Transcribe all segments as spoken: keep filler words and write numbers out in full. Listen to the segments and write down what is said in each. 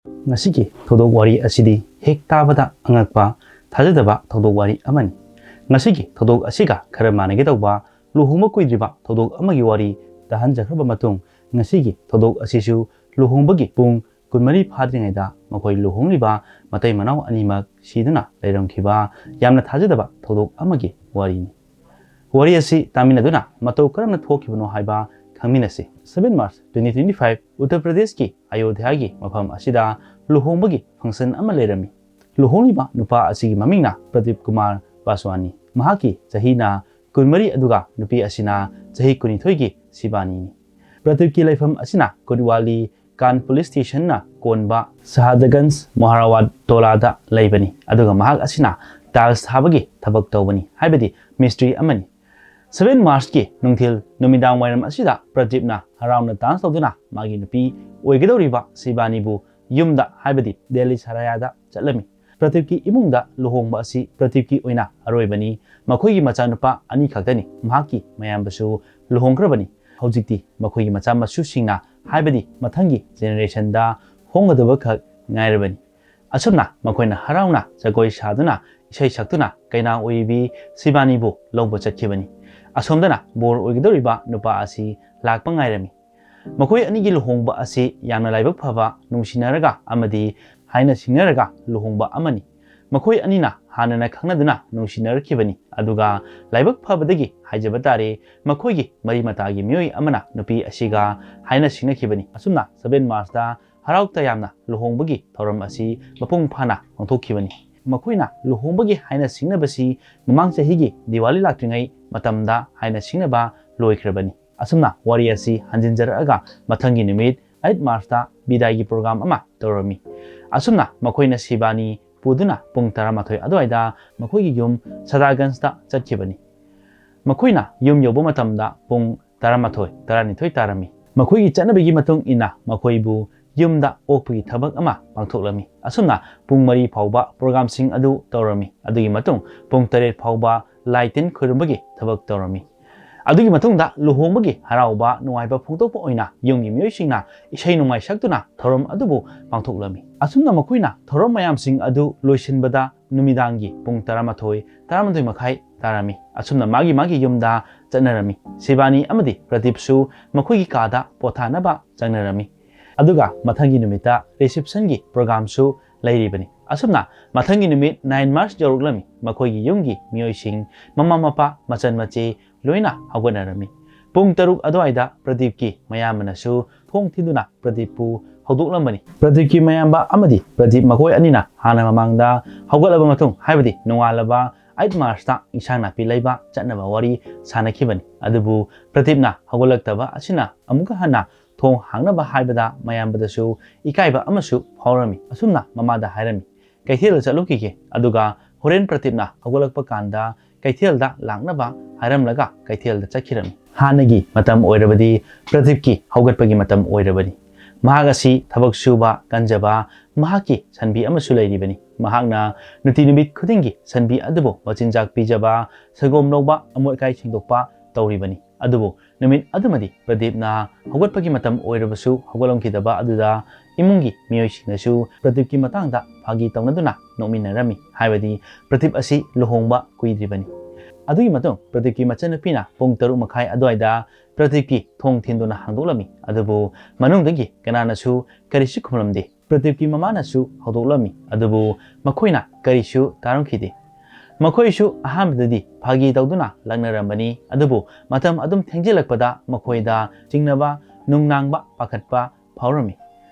ꯉꯁꯤꯒꯤ ꯊꯧꯗꯣꯛ ꯋꯥꯔꯤ ꯑꯁꯤꯗꯤ ꯍꯦꯛ ꯇꯥꯕꯗ ꯑꯉꯛꯄ, ꯊꯥꯖꯗꯕ ꯊꯧꯗꯣꯛ ꯋꯥꯔꯤ ꯑꯃꯅꯤ꯫ ꯉꯁꯤꯒꯤ ꯊꯧꯗꯣꯛ ꯑꯁꯤꯒ ꯈꯔ ꯃꯥꯟꯅꯒꯦ ꯇꯧꯕ ꯂꯨꯍꯣꯡꯕ ꯀꯨꯏꯗ꯭ꯔꯤꯕ ꯊꯧꯗꯣꯛ ꯑꯃꯒꯤ ꯋꯥꯔꯤ ꯇꯥꯍꯟꯖꯈ꯭ꯔꯕ ꯃꯇꯨꯡ, ꯉꯁꯤꯒꯤ ꯊꯧꯗꯣꯛ ꯑꯁꯤꯁꯨ ꯂꯨꯍꯣꯡꯕꯒꯤ ꯄꯨꯡ ꯀꯨꯟꯃꯔꯤ ꯐꯥꯗ꯭ꯔꯤꯉꯩꯗ ꯃꯈꯣꯏ ꯂꯨꯍꯣꯡꯂꯤꯕ ꯃꯇꯩ ꯃꯅꯥꯎ ꯑꯅꯤꯃꯛ ꯁꯤꯗꯨꯅ ꯂꯩꯔꯝꯈꯤꯕ ꯌꯥꯝꯅ ꯊꯥꯖꯗꯕ ꯊꯧꯗꯣꯛ ꯑꯃꯒꯤ ꯋꯥꯔꯤꯅꯤ꯫ ꯋꯥꯔꯤ ꯑꯁꯤ ꯇꯥꯃꯤꯟꯅꯗꯨꯅ ꯃꯇꯧ ꯀꯔꯝꯅ ꯊꯣꯛꯈꯤꯕꯅꯣ ꯍꯥꯏꯕ ꯈꯪꯃꯤꯟꯅꯁꯤ꯫ Seven March twenty twenty-five, Uttar ꯄ꯭ꯔꯗꯦꯁꯀꯤ ꯑꯌꯣꯙ꯭ꯌꯥꯒꯤ ꯃꯐꯝ ꯑꯁꯤꯗ ꯂꯨꯍꯣꯡꯕꯒꯤ function ꯑꯃ ꯂꯩꯔꯝꯃꯤ꯫ ꯂꯨꯍꯣꯡꯂꯤꯕ ꯅꯨꯄꯥ ꯑꯁꯤꯒꯤ ꯃꯃꯤꯡꯅ ꯄ꯭ꯔꯗꯤꯞ ꯀꯨꯃꯥꯔ ꯄꯥꯁꯋꯥꯟꯅꯤ꯫ ꯃꯍꯥꯛꯀꯤ ꯆꯍꯤꯅ ꯀꯨꯟꯃꯔꯤ, ꯑꯗꯨꯒ ꯅꯨꯄꯤ ꯑꯁꯤꯅ ꯆꯍꯤ ꯀꯨꯟꯅꯤꯊꯣꯏꯒꯤ ꯁꯤꯕꯥꯅꯤꯅꯤ꯫ ꯄ꯭ꯔꯗꯤꯞꯀꯤ ꯂꯩꯐꯝ ꯑꯁꯤꯅ ꯀꯣꯠꯋꯥꯂꯤ ꯀꯥꯟ police stationꯅ ꯀꯣꯟꯕ ꯁꯍꯥꯗꯒꯟꯖ ꯃꯣꯍꯥꯔꯥꯋꯥꯠ ꯇꯣꯂꯥꯗ ꯂꯩꯕꯅꯤ, ꯑꯗꯨꯒ ꯃꯍꯥꯛ ꯑꯁꯤꯅ tiles ꯊꯥꯕꯒꯤ ꯊꯕꯛ ꯇꯧꯕꯅꯤ, ꯍꯥꯏꯕꯗꯤ ꯃꯤꯁꯇ꯭ꯔꯤ ꯑꯃꯅꯤ꯫ Seven Marchꯀꯤ ꯅꯨꯡꯊꯤꯜ ꯅꯨꯃꯤꯗꯥꯡ ꯋꯥꯏꯔꯝ ꯑꯁꯤꯗ ꯄ꯭ꯔꯗꯤꯞꯅ ꯍꯔꯥꯎꯅ dance ꯇꯧꯗꯨꯅ ꯃꯥꯒꯤ ꯅꯨꯄꯤ ꯑꯣꯏꯒꯗꯧꯔꯤꯕ ꯁꯤꯕꯥꯅꯤꯕꯨ ꯌꯨꯝꯗ, ꯍꯥꯏꯕꯗꯤ ꯗꯦꯜꯂꯤ ꯁꯔꯥꯌꯥꯗ ꯆꯠꯂꯝꯃꯤ꯫ ꯄ꯭ꯔꯗꯤꯞꯀꯤ ꯏꯃꯨꯡꯗ ꯂꯨꯍꯣꯡꯕ ꯑꯁꯤ ꯄ꯭ꯔꯗꯤꯞꯀꯤ ꯑꯣꯏꯅ ꯑꯔꯣꯏꯕꯅꯤ꯫ ꯃꯈꯣꯏꯒꯤ ꯃꯆꯥꯅꯨꯄꯥ ꯑꯅꯤ ꯈꯛꯇꯅꯤ꯫ ꯃꯍꯥꯛꯀꯤ ꯃꯌꯥꯝꯕꯁꯨ ꯂꯨꯍꯣꯡꯈ꯭ꯔꯕꯅꯤ꯫ ꯍꯧꯖꯤꯛꯇꯤ ꯃꯈꯣꯏꯒꯤ ꯃꯆꯥ ꯃꯁꯨꯁꯤꯡꯅ, ꯍꯥꯏꯕꯗꯤ ꯃꯊꯪꯒꯤ generationꯗ ꯍꯣꯡꯒꯗꯕ ꯈꯛ ꯉꯥꯏꯔꯕꯅꯤ꯫ ꯑꯁꯨꯝꯅ ꯃꯈꯣꯏꯅ ꯍꯔꯥꯎꯅ ꯖꯒꯣꯏ ꯁꯥꯗꯨꯅ, ꯏꯁꯩ ꯁꯛꯇꯨꯅ, ꯀꯩꯅꯥ ꯑꯣꯏꯔꯤꯕꯤ ꯁꯤꯕꯥꯅꯤꯕꯨ ꯂꯧꯕ ꯆꯠꯈꯤꯕꯅꯤ꯫ ꯑꯁꯣꯝꯗꯅ ꯕꯣꯔ ꯑꯣꯏꯒꯗꯧꯔꯤꯕ ꯅꯨꯄꯥ ꯑꯁꯤ ꯂꯥꯛꯄ ꯉꯥꯏꯔꯝꯃꯤ꯫ ꯃꯈꯣꯏ ꯑꯅꯤꯒꯤ ꯂꯨꯍꯣꯡꯕ ꯑꯁꯤ ꯌꯥꯝꯅ ꯂꯥꯏꯕꯛ ꯐꯕ, ꯅꯨꯡꯁꯤꯅꯔꯒ ꯑꯃꯗꯤ ꯍꯥꯏꯅ ꯁꯤꯡꯅꯔꯒ ꯂꯨꯍꯣꯡꯕ ꯑꯃꯅꯤ꯫ ꯃꯈꯣꯏ ꯑꯅꯤꯅ ꯍꯥꯟꯅꯅ ꯈꯪꯅꯗꯨꯅ ꯅꯨꯡꯁꯤꯅꯔꯛꯈꯤꯕꯅꯤ, ꯑꯗꯨꯒ ꯂꯥꯏꯕꯛ ꯐꯕꯗꯒꯤ ꯍꯥꯏꯖꯕ ꯇꯥꯔꯦ, ꯃꯈꯣꯏꯒꯤ ꯃꯔꯤ ꯃꯇꯥꯒꯤ ꯃꯤꯑꯣꯏ ꯑꯃꯅ ꯅꯨꯄꯤ ꯑꯁꯤꯒ ꯍꯥꯏꯅ ꯁꯤꯡꯅꯈꯤꯕꯅꯤ꯫ ꯑꯁꯨꯝꯅ Seven Marchꯇ ꯍꯔꯥꯎ ꯇꯌꯥꯝꯅ ꯂꯨꯍꯣꯡꯕꯒꯤ ꯊꯧꯔꯝ ꯑꯁꯤ ꯃꯄꯨꯡ ꯐꯥꯅ ꯄꯥꯡꯊꯣꯛꯈꯤꯕꯅꯤ꯫ ꯃꯈꯣꯏꯅ ꯂꯨꯍꯣꯡꯕꯒꯤ ꯍꯥꯏꯅ ꯁꯤꯡꯅꯕꯁꯤ ꯃꯃꯥꯡ ꯆꯍꯤꯒꯤ ꯗꯤꯋꯥꯂꯤ ꯂꯥꯛꯇ꯭ꯔꯤꯉꯩ ꯃꯇꯝꯗ ꯍꯥꯏꯅ ꯁꯤꯡꯅꯕ ꯂꯣꯏꯈ꯭ꯔꯕꯅꯤ꯫ ꯑꯁꯨꯝꯅ ꯋꯥꯔꯤ ꯑꯁꯤ ꯍꯟꯖꯤꯟꯖꯔꯛꯑꯒ ꯃꯊꯪꯒꯤ ꯅꯨꯃꯤꯠ eight Marchꯇ ꯕꯤꯗꯥꯏꯒꯤ program ꯑꯃ ꯇꯧꯔꯝꯃꯤ꯫ ꯑꯁꯨꯝꯅ ꯃꯈꯣꯏꯅ ꯁꯤꯕꯥꯅꯤ ꯄꯨꯗꯨꯅ ꯄꯨꯡ ꯇꯔꯥꯃꯥꯊꯣꯏ ꯑꯗꯨꯋꯥꯏꯗ ꯃꯈꯣꯏꯒꯤ ꯌꯨꯝ ꯁꯗꯥꯒꯟꯖꯇ ꯆꯠꯈꯤꯕꯅꯤ꯫ ꯃꯈꯣꯏꯅ ꯌꯨꯝ ꯌꯧꯕ ꯃꯇꯝꯗ ꯄꯨꯡ ꯇꯔꯥꯃꯥꯊꯣꯏ, ꯇꯔꯥꯅꯤꯊꯣꯏ ꯇꯥꯔꯝꯃꯤ꯫ ꯃꯈꯣꯏꯒꯤ ꯆꯠꯅꯕꯤꯒꯤ ꯃꯇꯨꯡ ꯏꯟꯅ ꯃꯈꯣꯏꯕꯨ ꯌꯨꯝꯗ ꯑꯣꯛꯄꯒꯤ ꯊꯕꯛ ꯑꯃ ꯄꯥꯡꯊꯣꯛꯂꯝꯃꯤ꯫ ꯑꯁꯨꯝꯅ ꯄꯨꯡ ꯃꯔꯤ ꯐꯥꯎꯕ programꯁꯤꯡ ꯑꯗꯨ ꯇꯧꯔꯝꯃꯤ꯫ ꯑꯗꯨꯒꯤ ꯃꯇꯨꯡ ꯄꯨꯡ ꯇꯔꯦꯠ ꯐꯥꯎꯕ ꯂꯥꯏ ꯇꯤꯟ ꯈꯨꯔꯨꯝꯕꯒꯤ ꯊꯕꯛ ꯇꯧꯔꯝꯃꯤ꯫ ꯑꯗꯨꯒꯤ ꯃꯇꯨꯡꯗ ꯂꯨꯍꯣꯡꯕꯒꯤ ꯍꯔꯥꯎꯕ ꯅꯨꯡꯉꯥꯏꯕ ꯐꯣꯡꯗꯣꯛꯄ ꯑꯣꯏꯅ ꯌꯨꯝꯒꯤ ꯃꯤꯑꯣꯏꯁꯤꯡꯅ ꯏꯁꯩ ꯅꯣꯡꯃꯥꯏ ꯁꯛꯇꯨꯅ ꯊꯧꯔꯝ ꯑꯗꯨꯕꯨ ꯄꯥꯡꯊꯣꯛꯂꯝꯃꯤ꯫ ꯑꯁꯨꯝꯅ ꯃꯈꯣꯏꯅ ꯊꯧꯔꯝ ꯃꯌꯥꯝꯁꯤꯡ ꯑꯗꯨ ꯂꯣꯏꯁꯤꯟꯕꯗ ꯅꯨꯃꯤꯗꯥꯡꯒꯤ ꯄꯨꯡ ꯇꯔꯥꯃꯥꯊꯣꯏ, ꯇꯔꯥꯃꯥꯊꯣꯏ ꯃꯈꯥꯏ ꯇꯥꯔꯝꯃꯤ꯫ ꯑꯁꯨꯝꯅ ꯃꯥꯒꯤ ꯃꯥꯒꯤ ꯌꯨꯝꯗ ꯆꯠꯅꯔꯝꯃꯤ꯫ ꯁꯤꯕꯥꯅꯤ ꯑꯃꯗꯤ ꯄ꯭ꯔꯗꯤꯞꯁꯨ ꯃꯈꯣꯏꯒꯤ ꯀꯥꯗ ꯄꯣꯊꯥꯅꯕ ꯆꯪꯅꯔꯝꯃꯤ꯫ ꯑꯗꯨꯒ ꯃꯊꯪꯒꯤ ꯅꯨꯃꯤꯠꯇ ꯔꯤꯁꯦꯞꯁꯟꯒꯤ ꯄ꯭ꯔꯣꯒꯥꯝꯁꯨ ꯂꯩꯔꯤꯕꯅꯤ꯫ ꯑꯁꯨꯝꯅ ꯃꯊꯪꯒꯤ ꯅꯨꯃꯤꯠ ꯅꯥꯏꯟ ꯃꯥꯔꯆ ꯌꯧꯔꯛꯂꯝꯃꯤ꯫ ꯃꯈꯣꯏꯒꯤ ꯌꯨꯝꯒꯤ ꯃꯤꯑꯣꯏꯁꯤꯡ, ꯃꯃꯥ ꯃꯄꯥ, ꯃꯆꯟ ꯃꯆꯦ ꯂꯣꯏꯅ ꯍꯧꯒꯠꯅꯔꯝꯃꯤ꯫ ꯄꯨꯡ ꯇꯔꯨꯛ ꯑꯗꯨꯋꯥꯏꯗ ꯄ꯭ꯔꯗꯤꯞꯀꯤ ꯃꯌꯥꯝꯕꯅꯁꯨ ꯊꯣꯡ ꯊꯤꯟꯗꯨꯅ ꯄ꯭ꯔꯗꯤꯞꯄꯨ ꯍꯧꯗꯣꯛꯂꯝꯕꯅꯤ꯫ ꯄ꯭ꯔꯗꯤꯞꯀꯤ ꯃꯌꯥꯝꯕ ꯑꯃꯗꯤ ꯄ꯭ꯔꯗꯤꯞ ꯃꯈꯣꯏ ꯑꯅꯤꯅ ꯍꯥꯟꯅ ꯃꯃꯥꯡꯗ ꯍꯧꯒꯠꯂꯕ ꯃꯇꯨꯡ, ꯍꯥꯏꯕꯗꯤ ꯅꯣꯡꯉꯥꯜꯂꯕ ꯑꯩꯠ ꯃꯥꯔꯆꯇ ꯏꯟꯁꯥꯡ ꯅꯥꯄꯤ ꯂꯩꯕ ꯆꯠꯅꯕ ꯋꯥꯔꯤ ꯁꯥꯅꯈꯤꯕꯅꯤ꯫ ꯑꯗꯨꯕꯨ ꯄ꯭ꯔꯗꯤꯞꯅ ꯍꯧꯒꯠꯂꯛꯇꯕ ꯑꯁꯤꯅ ꯑꯃꯨꯛꯀ ꯍꯟꯅ ꯊꯣꯡ ꯍꯥꯡꯅꯕ ꯍꯥꯏꯕꯗ ꯃꯌꯥꯝꯕꯗꯁꯨ ꯏꯀꯥꯏꯕ ꯑꯃꯁꯨ ꯐꯥꯎꯔꯝꯃꯤ꯫ ꯑꯁꯨꯝꯅ ꯃꯃꯥꯗ ꯍꯥꯏꯔꯝꯃꯤ, "ꯀꯩꯊꯦꯜꯗ ꯆꯠꯂꯨꯈꯤꯒꯦ, ꯑꯗꯨꯒ ꯍꯣꯔꯦꯟ ꯄ꯭ꯔꯗꯤꯞꯅ ꯍꯧꯒꯠꯂꯛꯄ ꯀꯥꯟꯗ ꯀꯩꯊꯦꯜꯗ ꯂꯥꯛꯅꯕ ꯍꯥꯏꯔꯝꯂꯒ ꯀꯩꯊꯦꯜꯗ ꯆꯠꯈꯤꯔꯝꯃꯤ"꯫ ꯍꯥꯟꯅꯒꯤ ꯃꯇꯝ ꯑꯣꯏꯔꯕꯗꯤ ꯄ꯭ꯔꯗꯤꯞꯀꯤ ꯍꯧꯒꯠꯄꯒꯤ ꯃꯇꯝ ꯑꯣꯏꯔꯕꯅꯤ꯫ ꯃꯍꯥꯛ ꯑꯁꯤ ꯊꯕꯛ ꯁꯨꯕ ꯀꯟꯖꯕ, ꯃꯍꯥꯛꯀꯤ ꯁꯟꯕꯤ ꯑꯃꯁꯨ ꯂꯩꯔꯤꯕꯅꯤ꯫ ꯃꯍꯥꯛꯅ ꯅꯨꯡꯇꯤ ꯅꯨꯃꯤꯠ ꯈꯨꯗꯤꯡꯒꯤ ꯁꯟꯕꯤ ꯑꯗꯨꯕꯨ ꯃꯆꯤꯟꯖꯥꯛ ꯄꯤꯖꯕ, ꯁꯪꯒꯣꯝ ꯂꯧꯕ, ꯑꯃꯣꯠ ꯑꯀꯥꯏ ꯁꯦꯡꯗꯣꯛꯄ ꯇꯧꯔꯤꯕꯅꯤ꯫ ꯑꯗꯨꯕꯨ ꯅꯨꯃꯤꯠ ꯑꯗꯨꯃꯗꯤ ꯄ꯭ꯔꯗꯤꯞꯅ ꯍꯧꯒꯠꯄꯒꯤ ꯃꯇꯝ ꯑꯣꯏꯔꯕꯁꯨ ꯍꯧꯒꯠꯂꯝꯈꯤꯗꯕ ꯑꯗꯨꯗ ꯏꯃꯨꯡꯒꯤ ꯃꯤꯑꯣꯏꯁꯤꯡꯅꯁꯨ ꯄ꯭ꯔꯗꯤꯞꯀꯤ ꯃꯇꯥꯡꯗ ꯐꯥꯒꯤ ꯇꯧꯅꯗꯨꯅ ꯅꯣꯛꯃꯤꯟꯅꯔꯝꯃꯤ꯫ ꯍꯥꯏꯕꯗꯤ ꯄ꯭ꯔꯗꯤꯞ ꯑꯁꯤ ꯂꯨꯍꯣꯡꯕ ꯀꯨꯏꯗ꯭ꯔꯤꯕꯅꯤ꯫ ꯑꯗꯨꯒꯤ ꯃꯇꯨꯡ ꯄ꯭ꯔꯗꯤꯞꯀꯤ ꯃꯆꯟꯅꯨꯄꯤꯅ ꯄꯨꯡ ꯇꯔꯨꯛ ꯃꯈꯥꯏ ꯑꯗꯨꯋꯥꯏꯗ ꯄ꯭ꯔꯗꯤꯞꯀꯤ ꯊꯣꯡ ꯊꯤꯟꯗꯨꯅ ꯍꯥꯡꯗꯣꯛꯂꯝꯃꯤ꯫ ꯑꯗꯨꯕꯨ ꯃꯅꯨꯡꯗꯒꯤ ꯀꯅꯥꯅꯁꯨ ꯀꯔꯤꯁꯨ ꯈꯨꯝꯂꯝꯗꯦ꯫ ꯄ꯭ꯔꯗꯤꯞꯀꯤ ꯃꯃꯥꯅꯁꯨ ꯍꯧꯗꯣꯛꯂꯝꯃꯤ, ꯑꯗꯨꯕꯨ ꯃꯈꯣꯏꯅ ꯀꯔꯤꯁꯨ ꯇꯥꯔꯝꯈꯤꯗꯦ꯫ ꯃꯈꯣꯏꯁꯨ ꯑꯍꯥꯟꯕꯗꯗꯤ ꯐꯥꯒꯤ ꯇꯧꯗꯨꯅ ꯂꯛꯅꯔꯝꯕꯅꯤ, ꯑꯗꯨꯕꯨ ꯃꯇꯝ ꯑꯗꯨꯝ ꯊꯦꯡꯖꯤꯜꯂꯛꯄꯗ ꯃꯈꯣꯏꯗ ꯆꯤꯡꯅꯕ, ꯅꯨꯡꯅꯥꯡꯕ, ꯄꯥꯈꯠꯄ ꯐꯥꯎꯔꯝꯃꯤ꯫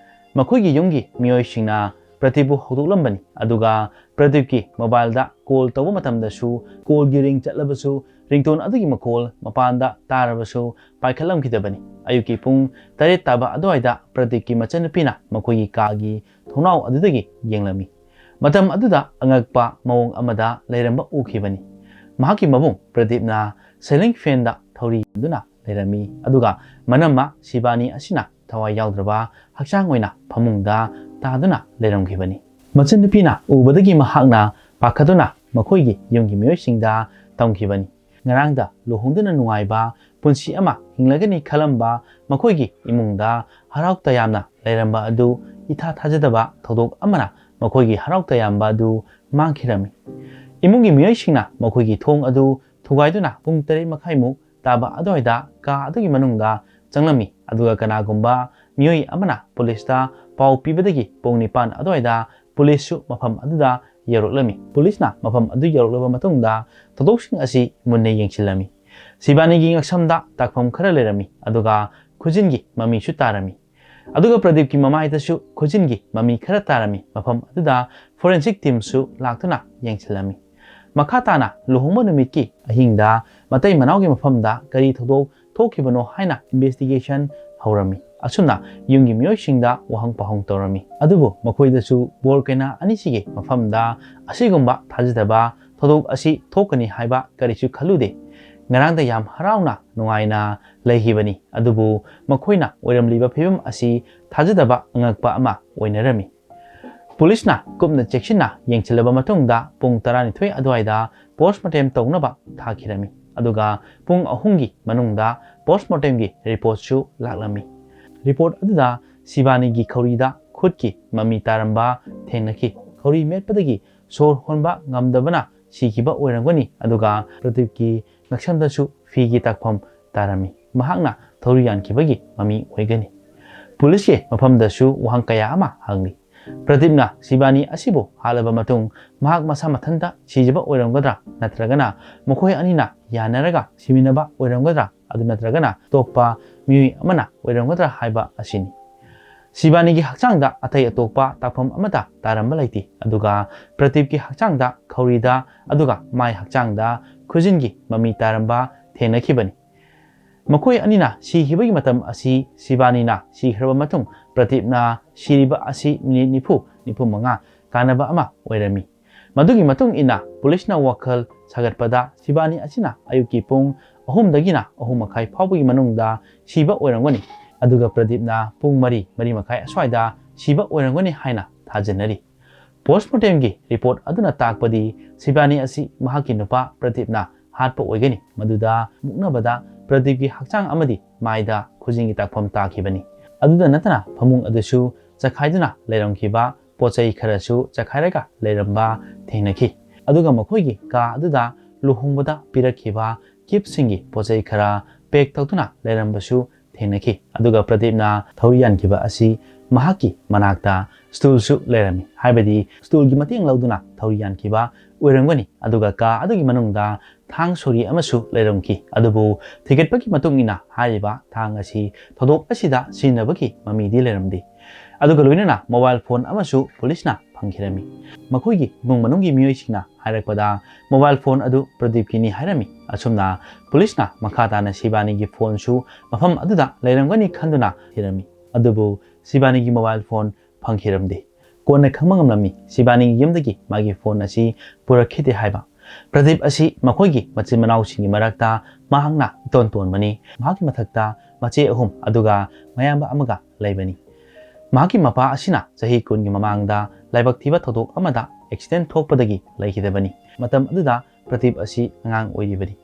ꯃꯈꯣꯏꯒꯤ ꯌꯨꯝꯒꯤ ꯃꯤꯑꯣꯏꯁꯤꯡꯅ ꯄ꯭ꯔꯗꯤꯞꯄꯨ ꯍꯧꯗꯣꯛꯂꯝꯕꯅꯤ, ꯑꯗꯨꯒ ꯄ꯭ꯔꯗꯤꯞꯀꯤ ꯃꯣꯕꯥꯏꯜꯗ ꯀꯣꯜ ꯇꯧꯕ ꯃꯇꯝꯗꯁꯨ ꯀꯣꯜꯒꯤ ꯔꯤꯡ ꯆꯠꯂꯕꯁꯨ ꯔꯤꯡꯇꯣꯟ ꯑꯗꯨꯒꯤ ꯃꯈꯣꯜ ꯃꯄꯥꯟꯗ ꯇꯥꯔꯕꯁꯨ ꯄꯥꯏꯈꯠꯂꯝꯈꯤꯗꯕꯅꯤ꯫ ꯑꯌꯨꯛꯀꯤ ꯄꯨꯡ ꯇꯔꯦꯠ ꯇꯥꯕ ꯑꯗꯨꯋꯥꯏꯗ ꯄ꯭ꯔꯗꯤꯞꯀꯤ ꯃꯆꯟꯅꯨꯄꯤꯅ ꯃꯈꯣꯏꯒꯤ ꯀꯥꯒꯤ ꯊꯣꯡꯅꯥꯎ ꯑꯗꯨꯗꯒꯤ ꯌꯦꯡꯂꯝꯃꯤ꯫ ꯃꯇꯝ ꯑꯗꯨꯗ ꯑꯉꯛꯄ ꯃꯑꯣꯡ ꯑꯃꯗ ꯂꯩꯔꯝꯕ ꯎꯈꯤꯕꯅꯤ꯫ ꯃꯍꯥꯛꯀꯤ ꯃꯕꯨꯡ ꯄ꯭ꯔꯗꯤꯞꯅ ꯁꯦꯂꯤꯡ ꯐꯦꯟꯗ ꯊꯧꯔꯤ ꯌꯥꯟꯗꯨꯅ ꯂꯩꯔꯝꯃꯤ, ꯑꯗꯨꯒ ꯃꯅꯝꯃ ꯁꯤꯕꯥꯅꯤ ꯑꯁꯤꯅ ꯊꯋꯥꯏ ꯌꯥꯎꯗ꯭ꯔꯕ ꯍꯛꯆꯥꯡ ꯑꯣꯏꯅ ꯐꯃꯨꯡꯗ ꯇꯥꯗꯨꯅ ꯂꯩꯔꯝꯈꯤꯕꯅꯤ꯫ ꯃꯆꯟꯅꯨꯄꯤꯅ ꯎꯕꯗꯒꯤ ꯃꯍꯥꯛꯅ ꯄꯥꯈꯠꯇꯨꯅ ꯃꯈꯣꯏꯒꯤ ꯌꯨꯝꯒꯤ ꯃꯤꯑꯣꯏꯁꯤꯡꯗ ꯇꯝꯈꯤꯕꯅꯤ꯫ ꯉꯔꯥꯡꯗ ꯂꯨꯍꯣꯡꯗꯨꯅ ꯅꯨꯡꯉꯥꯏꯕ ꯄꯨꯟꯁꯤ ꯑꯃ ꯍꯤꯡꯂꯒꯅꯤ ꯈꯜꯂꯝꯕ ꯃꯈꯣꯏꯒꯤ ꯏꯃꯨꯡꯗ ꯍꯔꯥꯎ ꯇꯌꯥꯝꯅ ꯂꯩꯔꯝꯕ ꯑꯗꯨ ꯏꯊꯥ ꯊꯥꯖꯗꯕ ꯊꯧꯗꯣꯛ ꯑꯃꯅ ꯃꯈꯣꯏꯒꯤ ꯍꯔꯥꯎ ꯇꯌꯥꯝꯕ ꯑꯗꯨ ꯃꯥꯡꯈꯤꯔꯝꯃꯤ꯫ ꯏꯃꯨꯡꯒꯤ ꯃꯤꯑꯣꯏꯁꯤꯡꯅ ꯃꯈꯣꯏꯒꯤ ꯊꯣꯡ ꯑꯗꯨ ꯊꯨꯒꯥꯏꯗꯨꯅ ꯄꯨꯡ ꯇꯔꯦꯠ ꯃꯈꯥꯏꯃꯨꯛ ꯇꯥꯕ ꯑꯗꯨꯋꯥꯏꯗ ꯀꯥ ꯑꯗꯨꯒꯤ ꯃꯅꯨꯡꯗ ꯆꯪꯂꯝꯃꯤ, ꯑꯗꯨꯒ ꯀꯅꯥꯒꯨꯝꯕ ꯃꯤꯑꯣꯏ ꯑꯃꯅ ꯄꯨꯂꯤꯁꯇ ꯄꯥꯎ ꯄꯤꯕꯗꯒꯤ ꯄꯨꯡ ꯅꯤꯄꯥꯟ ꯑꯗꯨꯋꯥꯏꯗ ꯄꯨꯂꯤꯁꯁꯨ ꯃꯐꯝ ꯑꯗꯨꯗ ꯌꯧꯔꯛꯂꯝꯃꯤ꯫ ꯄꯨꯂꯤꯁꯅ ꯃꯐꯝ ꯑꯗꯨ ꯌꯧꯔꯛꯂꯕ ꯃꯇꯨꯡꯗ ꯊꯧꯗꯣꯛꯁꯤꯡ ꯑꯁꯤ ꯃꯨꯟꯅ ꯌꯦꯡꯁꯤꯜꯂꯝꯃꯤ꯫ ꯁꯤꯕꯥꯅꯤꯒꯤ ꯉꯛꯁꯝꯗ ꯇꯥꯛꯐꯝ ꯈꯔ ꯂꯩꯔꯝꯃꯤ, ꯑꯗꯨꯒ ꯈꯨꯖꯤꯟꯒꯤ ꯃꯃꯤꯁꯨ ꯇꯥꯔꯝꯃꯤ꯫ ꯑꯗꯨꯒ ꯄ꯭ꯔꯗꯤꯞꯀꯤ ꯃꯃꯥꯏꯗꯁꯨ ꯈꯨꯖꯤꯟꯒꯤ ꯃꯃꯤ ꯈꯔ ꯇꯥꯔꯝꯃꯤ꯫ ꯃꯐꯝ ꯑꯗꯨꯗ forensic teamꯁꯨ ꯂꯥꯛꯇꯨꯅ ꯌꯦꯡꯁꯤꯜꯂꯝꯃꯤ꯫ ꯃꯈꯥ ꯇꯥꯅ ꯂꯨꯍꯣꯡꯕ ꯅꯨꯃꯤꯠꯀꯤ ꯑꯍꯤꯡꯗ ꯃꯇꯩ ꯃꯅꯥꯎꯒꯤ ꯃꯐꯝꯗ ꯀꯔꯤ ꯊꯧꯗꯣꯛ ꯊꯣꯛꯈꯤꯕꯅꯣ ꯍꯥꯏꯅ investigation ꯍꯧꯔꯝꯃꯤ꯫ ꯑꯁꯨꯝꯅ ꯌꯨꯝꯒꯤ ꯃꯤꯑꯣꯏꯁꯤꯡꯗ ꯋꯥꯍꯪ ꯄꯥꯎꯍꯪ ꯇꯧꯔꯝꯃꯤ꯫ ꯑꯗꯨꯕꯨ ꯃꯈꯣꯏꯗꯁꯨ ꯕꯣꯔ ꯀꯩꯅꯥ ꯑꯅꯤꯁꯤꯒꯤ ꯃꯐꯝꯗ ꯑꯁꯤꯒꯨꯝꯕ ꯊꯥꯖꯗꯕ ꯊꯧꯗꯣꯛ ꯑꯁꯤ ꯊꯣꯛꯀꯅꯤ ꯍꯥꯏꯕ ꯀꯔꯤꯁꯨ ꯈꯜꯂꯨꯗꯦ꯫ ꯉꯔꯥꯡꯗ ꯌꯥꯝ ꯍꯔꯥꯎꯅ ꯅꯨꯡꯉꯥꯏꯅ ꯂꯩꯈꯤꯕꯅꯤ, ꯑꯗꯨꯕꯨ ꯃꯈꯣꯏꯅ ꯑꯣꯏꯔꯝꯂꯤꯕ ꯐꯤꯕꯝ ꯑꯁꯤ ꯊꯥꯖꯗꯕ ꯑꯉꯛꯄ ꯑꯃ ꯑꯣꯏꯅꯔꯝꯃꯤ꯫ ꯄꯨꯂꯤꯁꯅ ꯀꯨꯞꯅ ꯆꯦꯛꯁꯤꯟꯅ ꯌꯦꯡꯁꯤꯜꯂꯕ ꯃꯇꯨꯡꯗ ꯄꯨꯡ ꯇꯔꯥꯅꯤꯊꯣꯏ ꯑꯗꯨꯋꯥꯏꯗ postmortem ꯇꯧꯅꯕ ꯊꯥꯈꯤꯔꯝꯃꯤ, ꯑꯗꯨꯒ ꯄꯨꯡ ꯑꯍꯨꯝꯒꯤ ꯃꯅꯨꯡꯗ postmortemꯒꯤ reportꯁꯨ ꯂꯥꯛꯂꯝꯃꯤ꯫ Report ꯑꯗꯨꯗ ꯁꯤꯕꯥꯅꯤꯒꯤ ꯈꯧꯔꯤꯗ ꯈꯨꯠꯀꯤ ꯃꯃꯤ ꯇꯥꯔꯝꯕ ꯊꯦꯡꯅꯈꯤ꯫ ꯈꯧꯔꯤ ꯃꯦꯠꯄꯗꯒꯤ ꯁꯣꯔ ꯍꯣꯟꯕ ꯉꯝꯗꯕꯅ ꯁꯤꯈꯤꯕ ꯑꯣꯏꯔꯝꯒꯅꯤ, ꯑꯗꯨꯒ ꯄ꯭ꯔꯗꯤꯞꯀꯤ ꯉꯛꯁꯝꯗꯁꯨ ꯐꯤꯒꯤ ꯇꯥꯛꯐꯝ ꯇꯥꯔꯝꯃꯤ꯫ ꯃꯍꯥꯛꯅ ꯊꯧꯔꯤ ꯌꯥꯟꯈꯤꯕꯒꯤ ꯃꯃꯤ ꯑꯣꯏꯒꯅꯤ꯫ ꯄꯨꯂꯤꯁꯀꯤ ꯃꯐꯝꯗꯁꯨ ꯋꯥꯍꯪ ꯀꯌꯥ ꯑꯃ ꯍꯪꯂꯤ꯫ ꯄ꯭ꯔꯗꯤꯞꯅ ꯁꯤꯕꯥꯅꯤ ꯑꯁꯤꯕꯨ ꯍꯥꯠꯂꯕ ꯃꯇꯨꯡ ꯃꯍꯥꯛ ꯃꯁꯥ ꯃꯊꯟꯇ ꯁꯤꯖꯕ ꯑꯣꯏꯔꯝꯒꯗ꯭ꯔꯥ, ꯅꯠꯇ꯭ꯔꯒꯅ ꯃꯈꯣꯏ ꯑꯅꯤꯅ ꯌꯥꯅꯔꯒ ꯁꯤꯃꯤꯟꯅꯕ ꯑꯣꯏꯔꯝꯒꯗ꯭ꯔꯥ, ꯑꯗꯨ ꯅꯠꯇ꯭ꯔꯒꯅ ꯑꯇꯣꯞꯄ ꯃꯤꯑꯣꯏ ꯑꯃꯅ ꯑꯣꯏꯔꯝꯒꯗ꯭ꯔꯥ ꯍꯥꯏꯕ ꯑꯁꯤꯅꯤ꯫ ꯁꯤꯕꯥꯅꯤꯒꯤ ꯍꯛꯆꯥꯡꯗ ꯑꯇꯩ ꯑꯇꯣꯞꯄ ꯇꯥꯛꯐꯝ ꯑꯃꯠꯇ ꯇꯥꯔꯝꯕ ꯂꯩꯇꯦ, ꯑꯗꯨꯒ ꯄ꯭ꯔꯗꯤꯞꯀꯤ ꯍꯛꯆꯥꯡꯗ ꯈꯧꯔꯤꯗ, ꯑꯗꯨꯒ ꯃꯥꯏ ꯍꯛꯆꯥꯡꯗ ꯈꯨꯖꯤꯟꯒꯤ ꯃꯃꯤ ꯇꯥꯔꯝꯕ ꯊꯦꯡꯅꯈꯤꯕꯅꯤ꯫ ꯃꯈꯣꯏ ꯑꯅꯤꯅ ꯁꯤꯈꯤꯕꯒꯤ ꯃꯇꯝ ꯑꯁꯤ ꯁꯤꯕꯥꯅꯤꯅ ꯁꯤꯈ꯭ꯔꯕ ꯃꯇꯨꯡ ꯄ꯭ꯔꯗꯤꯞꯅ ꯁꯤꯔꯤꯕ ꯑꯁꯤ ꯃꯤꯅꯤꯠ ꯅꯤꯐꯨ, ꯅꯤꯐꯨ ꯃꯉꯥ ꯀꯥꯟꯅꯕ ꯑꯃ ꯑꯣꯏꯔꯝꯃꯤ꯫ ꯃꯗꯨꯒꯤ ꯃꯇꯨꯡ ꯏꯟꯅ ꯄꯨꯂꯤꯁꯅ ꯋꯥꯈꯜ ꯁꯥꯒꯠꯄꯗ ꯁꯤꯕꯥꯅꯤ ꯑꯁꯤꯅ ꯑꯌꯨꯛꯀꯤ ꯄꯨꯡ ꯑꯍꯨꯝꯗꯒꯤꯅ ꯑꯍꯨꯝ ꯃꯈꯥꯏ ꯐꯥꯎꯕꯒꯤ ꯃꯅꯨꯡꯗ ꯁꯤꯕ ꯑꯣꯏꯔꯝꯒꯅꯤ, ꯑꯗꯨꯒ ꯄ꯭ꯔꯗꯤꯞꯅ ꯄꯨꯡ ꯃꯔꯤ, ꯃꯔꯤ ꯃꯈꯥꯏ ꯑꯁ꯭ꯋꯥꯏꯗ ꯁꯤꯕ ꯑꯣꯏꯔꯝꯒꯅꯤ ꯍꯥꯏꯅ ꯊꯥꯖꯅꯔꯤ꯫ Postmortemꯒꯤ report ꯑꯗꯨꯅ ꯇꯥꯛꯄꯗꯤ ꯁꯤꯕꯥꯅꯤ ꯑꯁꯤ ꯃꯍꯥꯛꯀꯤ ꯅꯨꯄꯥ ꯄ꯭ꯔꯗꯤꯞꯅ ꯍꯥꯠꯄ ꯑꯣꯏꯒꯅꯤ꯫ ꯃꯗꯨꯗ ꯃꯨꯛꯅꯕꯗ ꯄ꯭ꯔꯗꯤꯞꯀꯤ ꯍꯛꯆꯥꯡ ꯑꯃꯗꯤ ꯃꯥꯏꯗ ꯈꯨꯖꯤꯡꯒꯤ ꯇꯥꯛꯐꯝ ꯇꯥꯈꯤꯕꯅꯤ꯫ ꯑꯗꯨꯗ ꯅꯠꯇꯅ ꯐꯃꯨꯡ ꯑꯗꯨꯁꯨ ꯆꯈꯥꯏꯗꯨꯅ ꯂꯩꯔꯝꯈꯤꯕ ꯄꯣꯠ ꯆꯩ ꯈꯔꯁꯨ ꯆꯈꯥꯏꯔꯒ ꯂꯩꯔꯝꯕ ꯊꯦꯡꯅꯈꯤ꯫ ꯑꯗꯨꯒ ꯃꯈꯣꯏꯒꯤ ꯀꯥ ꯑꯗꯨꯗ ꯂꯨꯍꯣꯡꯕꯗ ꯄꯤꯔꯛꯈꯤꯕ ꯒꯤꯐꯁꯤꯡꯒꯤ ꯄꯣꯠ ꯆꯩ ꯈꯔ ꯄꯦꯛ ꯇꯧꯗꯨꯅ ꯂꯩꯔꯝꯕꯁꯨ ꯊꯦꯡꯅꯈꯤ꯫ ꯑꯗꯨꯒ ꯄ꯭ꯔꯗꯤꯞꯅ ꯊꯧꯔꯤ ꯌꯥꯟꯈꯤꯕ ꯑꯁꯤ ꯃꯍꯥꯛꯀꯤ ꯃꯅꯥꯛꯇ ꯁ꯭ꯇꯨꯜꯁꯨ ꯂꯩꯔꯝꯃꯤ, ꯍꯥꯏꯕꯗꯤ ꯁ꯭ꯇꯨꯜꯒꯤ ꯃꯇꯦꯡ ꯂꯧꯗꯨꯅ ꯊꯧꯔꯤ ꯌꯥꯟꯈꯤꯕ ꯑꯣꯏꯔꯝꯒꯅꯤ꯫ ꯑꯗꯨꯒ ꯀꯥ ꯑꯗꯨꯒꯤ ꯃꯅꯨꯡꯗ ꯊꯥꯡ ꯁꯣꯔꯤ ꯑꯃꯁꯨ ꯂꯩꯔꯝꯈꯤ꯫ ꯑꯗꯨꯕꯨ ꯊꯤꯒꯠꯄꯒꯤ ꯃꯇꯨꯡ ꯏꯟꯅ ꯍꯥꯏꯔꯤꯕ ꯊꯥꯡ ꯑꯁꯤ ꯊꯧꯗꯣꯛ ꯑꯁꯤꯗ ꯁꯤꯖꯤꯟꯅꯕꯒꯤ ꯃꯃꯤꯗꯤ ꯂꯩꯔꯝꯗꯦ꯫ ꯑꯗꯨꯒ ꯂꯣꯏꯅꯅ ꯃꯣꯕꯥꯏꯜ ꯐꯣꯟ ꯑꯃꯁꯨ ꯄꯨꯂꯤꯁꯅ ꯐꯪꯈꯤꯔꯝꯃꯤ꯫ ꯃꯈꯣꯏꯒꯤ ꯏꯃꯨꯡ ꯃꯅꯨꯡꯒꯤ ꯃꯤꯑꯣꯏꯁꯤꯡꯅ ꯍꯥꯏꯔꯛꯄꯗ ꯃꯣꯕꯥꯏꯜ ꯐꯣꯟ ꯑꯗꯨ ꯄ꯭ꯔꯗꯤꯞꯀꯤꯅꯤ ꯍꯥꯏꯔꯝꯃꯤ꯫ ꯑꯁꯨꯝꯅ ꯄꯨꯂꯤꯁꯅ ꯃꯈꯥ ꯇꯥꯅ ꯁꯤꯕꯥꯅꯤꯒꯤ ꯐꯣꯟꯁꯨ ꯃꯐꯝ ꯑꯗꯨꯗ ꯂꯩꯔꯝꯒꯅꯤ ꯈꯟꯗꯨꯅ ꯊꯤꯔꯝꯃꯤ꯫ ꯑꯗꯨꯕꯨ ꯁꯤꯕꯥꯅꯤꯒꯤ ꯃꯣꯕꯥꯏꯜ ꯐꯣꯟ ꯐꯪꯈꯤꯔꯝꯗꯦ꯫ ꯀꯣꯟꯅ ꯈꯪꯕ ꯉꯝꯂꯝꯃꯤ ꯁꯤꯕꯥꯅꯤꯒꯤ ꯌꯨꯝꯗꯒꯤ ꯃꯥꯒꯤ ꯐꯣꯟ ꯑꯁꯤ ꯄꯨꯔꯛꯈꯤꯗꯦ ꯍꯥꯏꯕ꯫ ꯄ꯭ꯔꯗꯤꯞ ꯑꯁꯤ ꯃꯈꯣꯏꯒꯤ ꯃꯆꯤꯟ ꯃꯅꯥꯎꯁꯤꯡꯒꯤ ꯃꯔꯛꯇ ꯃꯍꯥꯛꯅ ꯏꯇꯣꯟ ꯇꯣꯟꯕꯅꯤ꯫ ꯃꯍꯥꯛꯀꯤ ꯃꯊꯛꯇ ꯃꯆꯦ ꯑꯍꯨꯝ ꯑꯗꯨꯒ ꯃꯌꯥꯝꯕ ꯑꯃꯒ ꯂꯩꯕꯅꯤ꯫ ꯃꯍꯥꯛꯀꯤ ꯃꯄꯥ ꯑꯁꯤꯅ ꯆꯍꯤ ꯀꯨꯟꯒꯤ ꯃꯃꯥꯡꯗ ꯂꯥꯏꯕꯛ ꯊꯤꯕ ꯊꯧꯗꯣꯛ ꯑꯃꯗ ꯑꯦꯛꯁꯤꯗꯦꯟ ꯊꯣꯛꯄꯗꯒꯤ ꯂꯩꯈꯤꯗꯕꯅꯤ꯫ ꯃꯇꯝ ꯑꯗꯨꯗ ꯄ꯭ꯔꯗꯤꯞ ꯑꯁꯤ ꯑꯉꯥꯡ ꯑꯣꯏꯔꯤꯕꯅꯤ꯫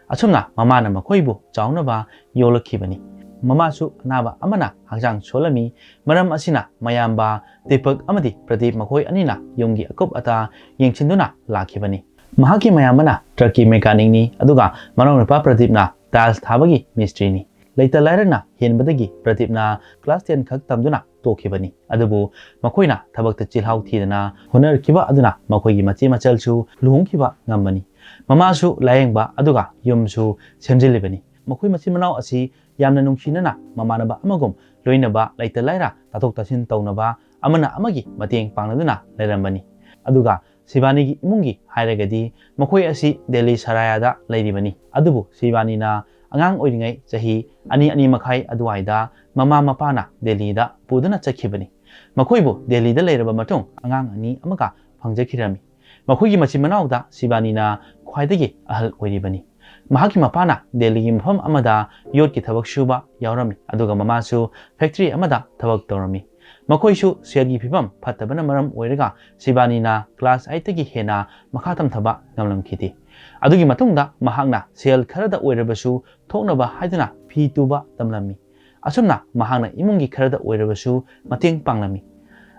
ꯑꯁꯨꯝꯅ ꯃꯃꯥꯅ ꯃꯈꯣꯏꯕꯨ ꯆꯥꯎꯅꯕ ꯌꯣꯛꯂꯛꯈꯤꯕꯅꯤ꯫ ꯃꯃꯥꯁꯨ ꯑꯅꯥꯕ ꯑꯃꯅ ꯍꯛꯆꯥꯡ ꯁꯣꯜꯂꯝꯃꯤ꯫ ꯃꯔꯝ ꯑꯁꯤꯅ ꯃꯌꯥꯝꯕ ꯗꯤꯄꯛ ꯑꯃꯗꯤ ꯄ꯭ꯔꯗꯤꯞ ꯃꯈꯣꯏ ꯑꯅꯤꯅ ꯌꯨꯝꯒꯤ ꯑꯀꯨꯞ ꯑꯇꯥ ꯌꯦꯡꯁꯤꯟꯗꯨꯅ ꯂꯥꯛꯈꯤꯕꯅꯤ꯫ ꯃꯍꯥꯛꯀꯤ ꯃꯌꯥꯝꯕꯅ ꯇ꯭ꯔꯛꯀꯤ ꯃꯦꯀꯥꯅꯤꯛꯅꯤ, ꯑꯗꯨꯒ ꯃꯅꯥꯎꯅꯨꯄꯥ ꯄ꯭ꯔꯗꯤꯞꯅ ꯇꯥꯏꯜꯁ ꯊꯥꯕꯒꯤ ꯃꯤꯁꯇ꯭ꯔꯤꯅꯤ꯫ ꯂꯩꯇ ꯂꯥꯏꯔꯅ ꯍꯦꯟꯕꯗꯒꯤ ꯄ꯭ꯔꯗꯤꯞꯅ ꯀ꯭ꯂꯥꯁ ꯇꯦꯟ ꯈꯛ ꯇꯝꯗꯨꯅ ꯇꯣꯛꯈꯤꯕꯅꯤ꯫ ꯑꯗꯨꯕꯨ ꯃꯈꯣꯏꯅ ꯊꯕꯛꯇ ꯆꯤꯜꯍꯥꯎ ꯊꯤꯗꯅ ꯍꯣꯠꯅꯔꯛꯈꯤꯕ ꯑꯗꯨꯅ ꯃꯈꯣꯏꯒꯤ ꯃꯆꯦ ꯃꯆꯜꯁꯨ ꯂꯨꯍꯣꯡꯈꯤꯕ ꯉꯝꯕꯅꯤ꯫ ꯃꯃꯥꯁꯨ ꯂꯥꯌꯦꯡꯕ ꯑꯗꯨꯒ ꯌꯨꯝꯁꯨ ꯁꯦꯝꯖꯤꯜꯂꯤꯕꯅꯤ꯫ ꯃꯈꯣꯏ ꯃꯆꯤꯟ ꯃꯅꯥꯎ ꯑꯁꯤ ꯌꯥꯝꯅ ꯅꯨꯡꯁꯤꯅꯅ ꯃꯃꯥꯟꯅꯕ ꯑꯃꯒꯨꯝ ꯂꯣꯏꯅꯕ, ꯂꯩꯇ ꯂꯥꯏꯔ ꯇꯥꯊꯣꯛ ꯇꯥꯁꯤꯟ ꯇꯧꯅꯕ, ꯑꯃꯅ ꯑꯃꯒꯤ ꯃꯇꯦꯡ ꯄꯥꯡꯅꯗꯨꯅ ꯂꯩꯔꯝꯕꯅꯤ꯫ ꯑꯗꯨꯒ ꯁꯤꯕꯥꯅꯤꯒꯤ ꯏꯃꯨꯡꯒꯤ ꯍꯥꯏꯔꯒꯗꯤ ꯃꯈꯣꯏ ꯑꯁꯤ ꯗꯦꯜꯂꯤ ꯁꯔꯥꯌꯥꯗ ꯂꯩꯔꯤꯕꯅꯤ꯫ ꯑꯗꯨꯕꯨ ꯁꯤꯕꯥꯅꯤꯅ ꯑꯉꯥꯡ ꯑꯣꯏꯔꯤꯉꯩ ꯆꯍꯤ ꯑꯅꯤ, ꯑꯅꯤ ꯃꯈꯥꯏ ꯑꯗꯨꯋꯥꯏꯗ ꯃꯃꯥ ꯃꯄꯥꯅ ꯗꯦꯜꯂꯤꯗ ꯄꯨꯗꯨꯅ ꯆꯠꯈꯤꯕꯅꯤ꯫ ꯃꯈꯣꯏꯕꯨ ꯗꯦꯜꯂꯤꯗ ꯂꯩꯔꯕ ꯃꯇꯨꯡ ꯑꯉꯥꯡ ꯑꯅꯤ ꯑꯃꯒ ꯐꯪꯖꯈꯤꯔꯝꯃꯤ꯫ ꯃꯈꯣꯏꯒꯤ ꯃꯆꯤꯟ ꯃꯅꯥꯎꯗ ꯁꯤꯕꯥꯅꯤꯅ ꯈ꯭ꯋꯥꯏꯗꯒꯤ ꯑꯍꯜ ꯑꯣꯏꯔꯤꯕꯅꯤ꯫ ꯃꯍꯥꯛꯀꯤ ꯃꯄꯥꯅ ꯗꯦꯜꯂꯤꯒꯤ ꯃꯐꯝ ꯑꯃꯗ ꯌꯣꯠꯀꯤ ꯊꯕꯛ ꯁꯨꯕ ꯌꯥꯎꯔꯝꯃꯤ, ꯑꯗꯨꯒ ꯃꯃꯥꯁꯨ ꯐꯦꯛꯇꯔꯤ ꯑꯃꯗ ꯊꯕꯛ ꯇꯧꯔꯝꯃꯤ꯫ ꯃꯈꯣꯏꯁꯨ ꯁꯦꯜꯒꯤ ꯐꯤꯕꯝ ꯐꯠꯇꯕꯅ ꯃꯔꯝ ꯑꯣꯏꯔꯒ ꯁꯤꯕꯥꯅꯤꯅ ꯀ꯭ꯂꯥꯁ ꯑꯩꯠꯇꯒꯤ ꯍꯦꯟꯅ ꯃꯈꯥ ꯇꯝꯊꯕ ꯉꯝꯂꯝꯈꯤꯗꯦ꯫ ꯑꯗꯨꯒꯤ ꯃꯇꯨꯡꯗ ꯃꯍꯥꯛꯅ ꯁꯦꯜ ꯈꯔꯗ ꯑꯣꯏꯔꯕꯁꯨ ꯊꯣꯛꯅꯕ ꯍꯥꯏꯗꯨꯅ ꯐꯤ ꯇꯨꯕ ꯇꯝꯂꯝꯃꯤ꯫ ꯑꯁꯨꯝꯅ ꯃꯍꯥꯛꯅ ꯏꯃꯨꯡꯒꯤ ꯈꯔꯗ ꯑꯣꯏꯔꯕꯁꯨ ꯃꯇꯦꯡ ꯄꯥꯡꯂꯝꯃꯤ꯫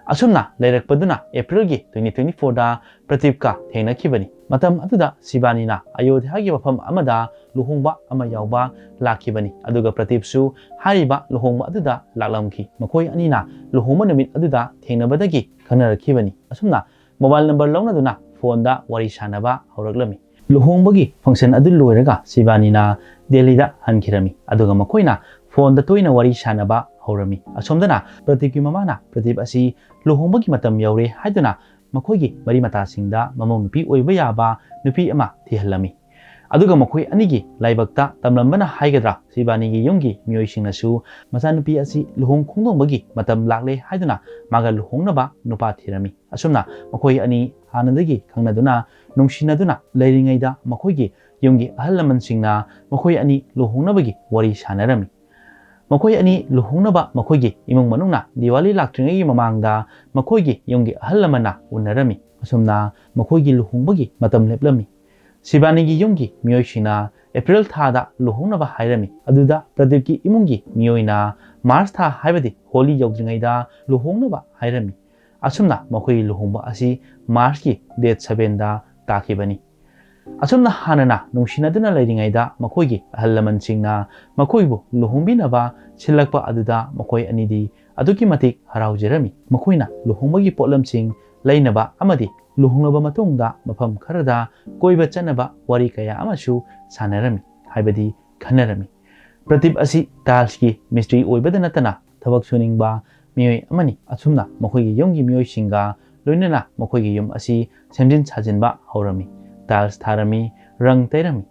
ꯑꯁꯨꯝꯅ ꯂꯩꯔꯛꯄꯗꯨꯅ ꯑꯦꯄ꯭ꯔꯤꯜꯒꯤ twenty twenty fourꯗ ꯄ꯭ꯔꯗꯤꯞꯀ ꯊꯦꯡꯅꯈꯤꯕꯅꯤ꯫ ꯃꯇꯝ ꯑꯗꯨꯗ ꯁꯤꯕꯥꯅꯤꯅ ꯑꯌꯣꯙ꯭ꯌꯥꯒꯤ ꯃꯐꯝ ꯑꯃꯗ ꯂꯨꯍꯣꯡꯕ ꯑꯃ ꯌꯥꯎꯕ ꯂꯥꯛꯈꯤꯕꯅꯤ, ꯑꯗꯨꯒ ꯄ꯭ꯔꯗꯤꯞꯁꯨ ꯍꯥꯏꯔꯤꯕ ꯂꯨꯍꯣꯡꯕ ꯑꯗꯨꯗ ꯂꯥꯛꯂꯝꯈꯤ꯫ ꯃꯈꯣꯏ ꯑꯅꯤꯅ ꯂꯨꯍꯣꯡꯕ ꯅꯨꯃꯤꯠ ꯑꯗꯨꯗ ꯊꯦꯡꯅꯕꯗꯒꯤ ꯈꯪꯅꯔꯛꯈꯤꯕꯅꯤ꯫ ꯑꯁꯨꯝꯅ ꯃꯣꯕꯥꯏꯜ ꯅꯝꯕꯔ ꯂꯧꯅꯗꯨꯅ ꯐꯣꯟꯗ ꯋꯥꯔꯤ ꯁꯥꯟꯅꯕ ꯍꯧꯔꯛꯂꯝꯃꯤ꯫ ꯂꯨꯍꯣꯡꯕꯒꯤ ꯐꯪꯁꯟ ꯑꯗꯨ ꯂꯣꯏꯔꯒ ꯁꯤꯕꯥꯅꯤꯅ ꯗꯦꯜꯂꯤꯗ ꯍꯟꯈꯤꯔꯝꯃꯤ, ꯑꯗꯨꯒ ꯃꯈꯣꯏꯅ ꯐꯣꯟꯗ ꯇꯣꯏꯅ ꯋꯥꯔꯤ ꯁꯥꯟꯅꯕ ꯍꯧꯔꯝꯃꯤ꯫ ꯑꯁꯣꯝꯗꯅ ꯄ꯭ꯔꯗꯤꯞꯀꯤ ꯃꯃꯥꯅ ꯄ꯭ꯔꯗꯤꯞ ꯑꯁꯤ ꯂꯨꯍꯣꯡꯕꯒꯤ ꯃꯇꯝ ꯌꯧꯔꯦ ꯍꯥꯏꯗꯨꯅ ꯃꯈꯣꯏꯒꯤ ꯃꯔꯤ ꯃꯇꯥꯁꯤꯡꯗ ꯃꯃꯧ ꯅꯨꯄꯤ ꯑꯣꯏꯕ ꯌꯥꯕ ꯅꯨꯄꯤ ꯑꯃ ꯊꯤꯍꯜꯂꯝꯃꯤ꯫ ꯑꯗꯨꯒ ꯃꯈꯣꯏ ꯑꯅꯤꯒꯤ ꯂꯥꯏꯕꯛꯇ ꯇꯝꯂꯝꯕꯅ ꯍꯥꯏꯒꯗ꯭ꯔꯥ, ꯁꯤꯕꯥꯅꯤꯒꯤ ꯌꯨꯝꯒꯤ ꯃꯤꯑꯣꯏꯁꯤꯡꯅꯁꯨ ꯃꯆꯥꯅꯨꯄꯤ ꯑꯁꯤ ꯂꯨꯍꯣꯡ ꯈꯣꯡꯗꯣꯡꯕꯒꯤ ꯃꯇꯝ ꯂꯥꯛꯂꯦ ꯍꯥꯏꯗꯨꯅ ꯃꯥꯒ ꯂꯨꯍꯣꯡꯅꯕ ꯅꯨꯄꯥ ꯊꯤꯔꯝꯃꯤ꯫ ꯑꯁꯨꯝꯅ ꯃꯈꯣꯏ ꯑꯅꯤ ꯍꯥꯟꯅꯗꯒꯤ ꯈꯪꯅꯗꯨꯅ, ꯅꯨꯡꯁꯤꯅꯗꯨꯅ ꯂꯩꯔꯤꯉꯩꯗ ꯃꯈꯣꯏꯒꯤ ꯌꯨꯝꯒꯤ ꯑꯍꯜ ꯂꯃꯟꯁꯤꯡꯅ ꯃꯈꯣꯏ ꯑꯅꯤ ꯂꯨꯍꯣꯡꯅꯕꯒꯤ ꯋꯥꯔꯤ ꯁꯥꯟꯅꯔꯝꯃꯤ꯫ ꯃꯈꯣꯏ ꯑꯅꯤ ꯂꯨꯍꯣꯡꯅꯕ ꯃꯈꯣꯏꯒꯤ ꯏꯃꯨꯡ ꯃꯅꯨꯡꯅ ꯗꯤꯋꯥꯂꯤ ꯂꯥꯛꯇ꯭ꯔꯤꯉꯩꯒꯤ ꯃꯃꯥꯡꯗ ꯃꯈꯣꯏꯒꯤ ꯌꯨꯝꯒꯤ ꯑꯍꯜ ꯂꯃꯟꯅ ꯎꯅꯔꯝꯃꯤ꯫ ꯑꯁꯨꯝꯅ ꯃꯈꯣꯏꯒꯤ ꯂꯨꯍꯣꯡꯕꯒꯤ ꯃꯇꯝ ꯂꯦꯞꯂꯝꯃꯤ꯫ ꯁꯤꯕꯥꯅꯤꯒꯤ ꯌꯨꯝꯒꯤ ꯃꯤꯑꯣꯏꯁꯤꯡꯅ ꯑꯦꯄ꯭ꯔꯤꯜ ꯊꯥꯗ ꯂꯨꯍꯣꯡꯅꯕ ꯍꯥꯏꯔꯝꯃꯤ꯫ ꯑꯗꯨꯗ ꯄ꯭ꯔꯗꯤꯞꯀꯤ ꯏꯃꯨꯡꯒꯤ ꯃꯤꯑꯣꯏꯅ ꯃꯥꯔꯆ ꯊꯥ, ꯍꯥꯏꯕꯗꯤ ꯍꯣꯂꯤ ꯌꯧꯗ꯭ꯔꯤꯉꯩꯗ ꯂꯨꯍꯣꯡꯅꯕ ꯍꯥꯏꯔꯝꯃꯤ꯫ ꯑꯁꯨꯝꯅ ꯃꯈꯣꯏꯒꯤ ꯂꯨꯍꯣꯡꯕ ꯑꯁꯤ ꯃꯥꯔꯆꯀꯤ date sevenꯗ ꯇꯥꯈꯤꯕꯅꯤ꯫ ꯑꯁꯨꯝꯅ ꯍꯥꯟꯅꯅ ꯅꯨꯡꯁꯤꯅꯗꯨꯅ ꯂꯩꯔꯤꯉꯩꯗ ꯃꯈꯣꯏꯒꯤ ꯑꯍꯜ ꯂꯃꯟꯁꯤꯡꯅ ꯃꯈꯣꯏꯕꯨ ꯂꯨꯍꯣꯡꯕꯤꯅꯕ ꯁꯤꯜꯂꯛꯄ ꯑꯗꯨꯗ ꯃꯈꯣꯏ ꯑꯅꯤꯗꯤ ꯑꯗꯨꯛꯀꯤ ꯃꯇꯤꯛ ꯍꯔꯥꯎꯖꯔꯝꯃꯤ꯫ ꯃꯈꯣꯏꯅ ꯂꯨꯍꯣꯡꯕꯒꯤ ꯄꯣꯠꯂꯝꯁꯤꯡ ꯂꯩꯅꯕ ꯑꯃꯗꯤ ꯂꯨꯍꯣꯡꯂꯕ ꯃꯇꯨꯡꯗ ꯃꯐꯝ ꯈꯔꯗ ꯀꯣꯏꯕ ꯆꯠꯅꯕ ꯋꯥꯔꯤ ꯀꯌꯥ ꯑꯃꯁꯨ ꯁꯥꯟꯅꯔꯝꯃꯤ, ꯍꯥꯏꯕꯗꯤ ꯈꯟꯅꯔꯝꯃꯤ꯫ ꯄ꯭ꯔꯗꯤꯞ ꯑꯁꯤ ꯇꯥꯏꯜꯁꯀꯤ ꯃꯤꯁꯇ꯭ꯔꯤ ꯑꯣꯏꯕꯗ ꯅꯠꯇꯅ ꯊꯕꯛ ꯁꯨꯅꯤꯡꯕ ꯃꯤꯑꯣꯏ ꯑꯃꯅꯤ꯫ ꯑꯁꯨꯝꯅ ꯃꯈꯣꯏꯒꯤ ꯌꯨꯝꯒꯤ ꯃꯤꯑꯣꯏꯁꯤꯡꯒ ꯂꯣꯏꯅꯅ ꯃꯈꯣꯏꯒꯤ ꯌꯨꯝ ꯑꯁꯤ ꯁꯦꯝꯖꯤꯟ ꯁꯥꯖꯤꯟꯕ ꯍꯧꯔꯝꯃꯤ꯫ ꯇꯥꯏꯜꯁ ꯊꯥꯔꯝꯃꯤ, ꯔꯪ ꯇꯩꯔꯝꯃꯤ꯫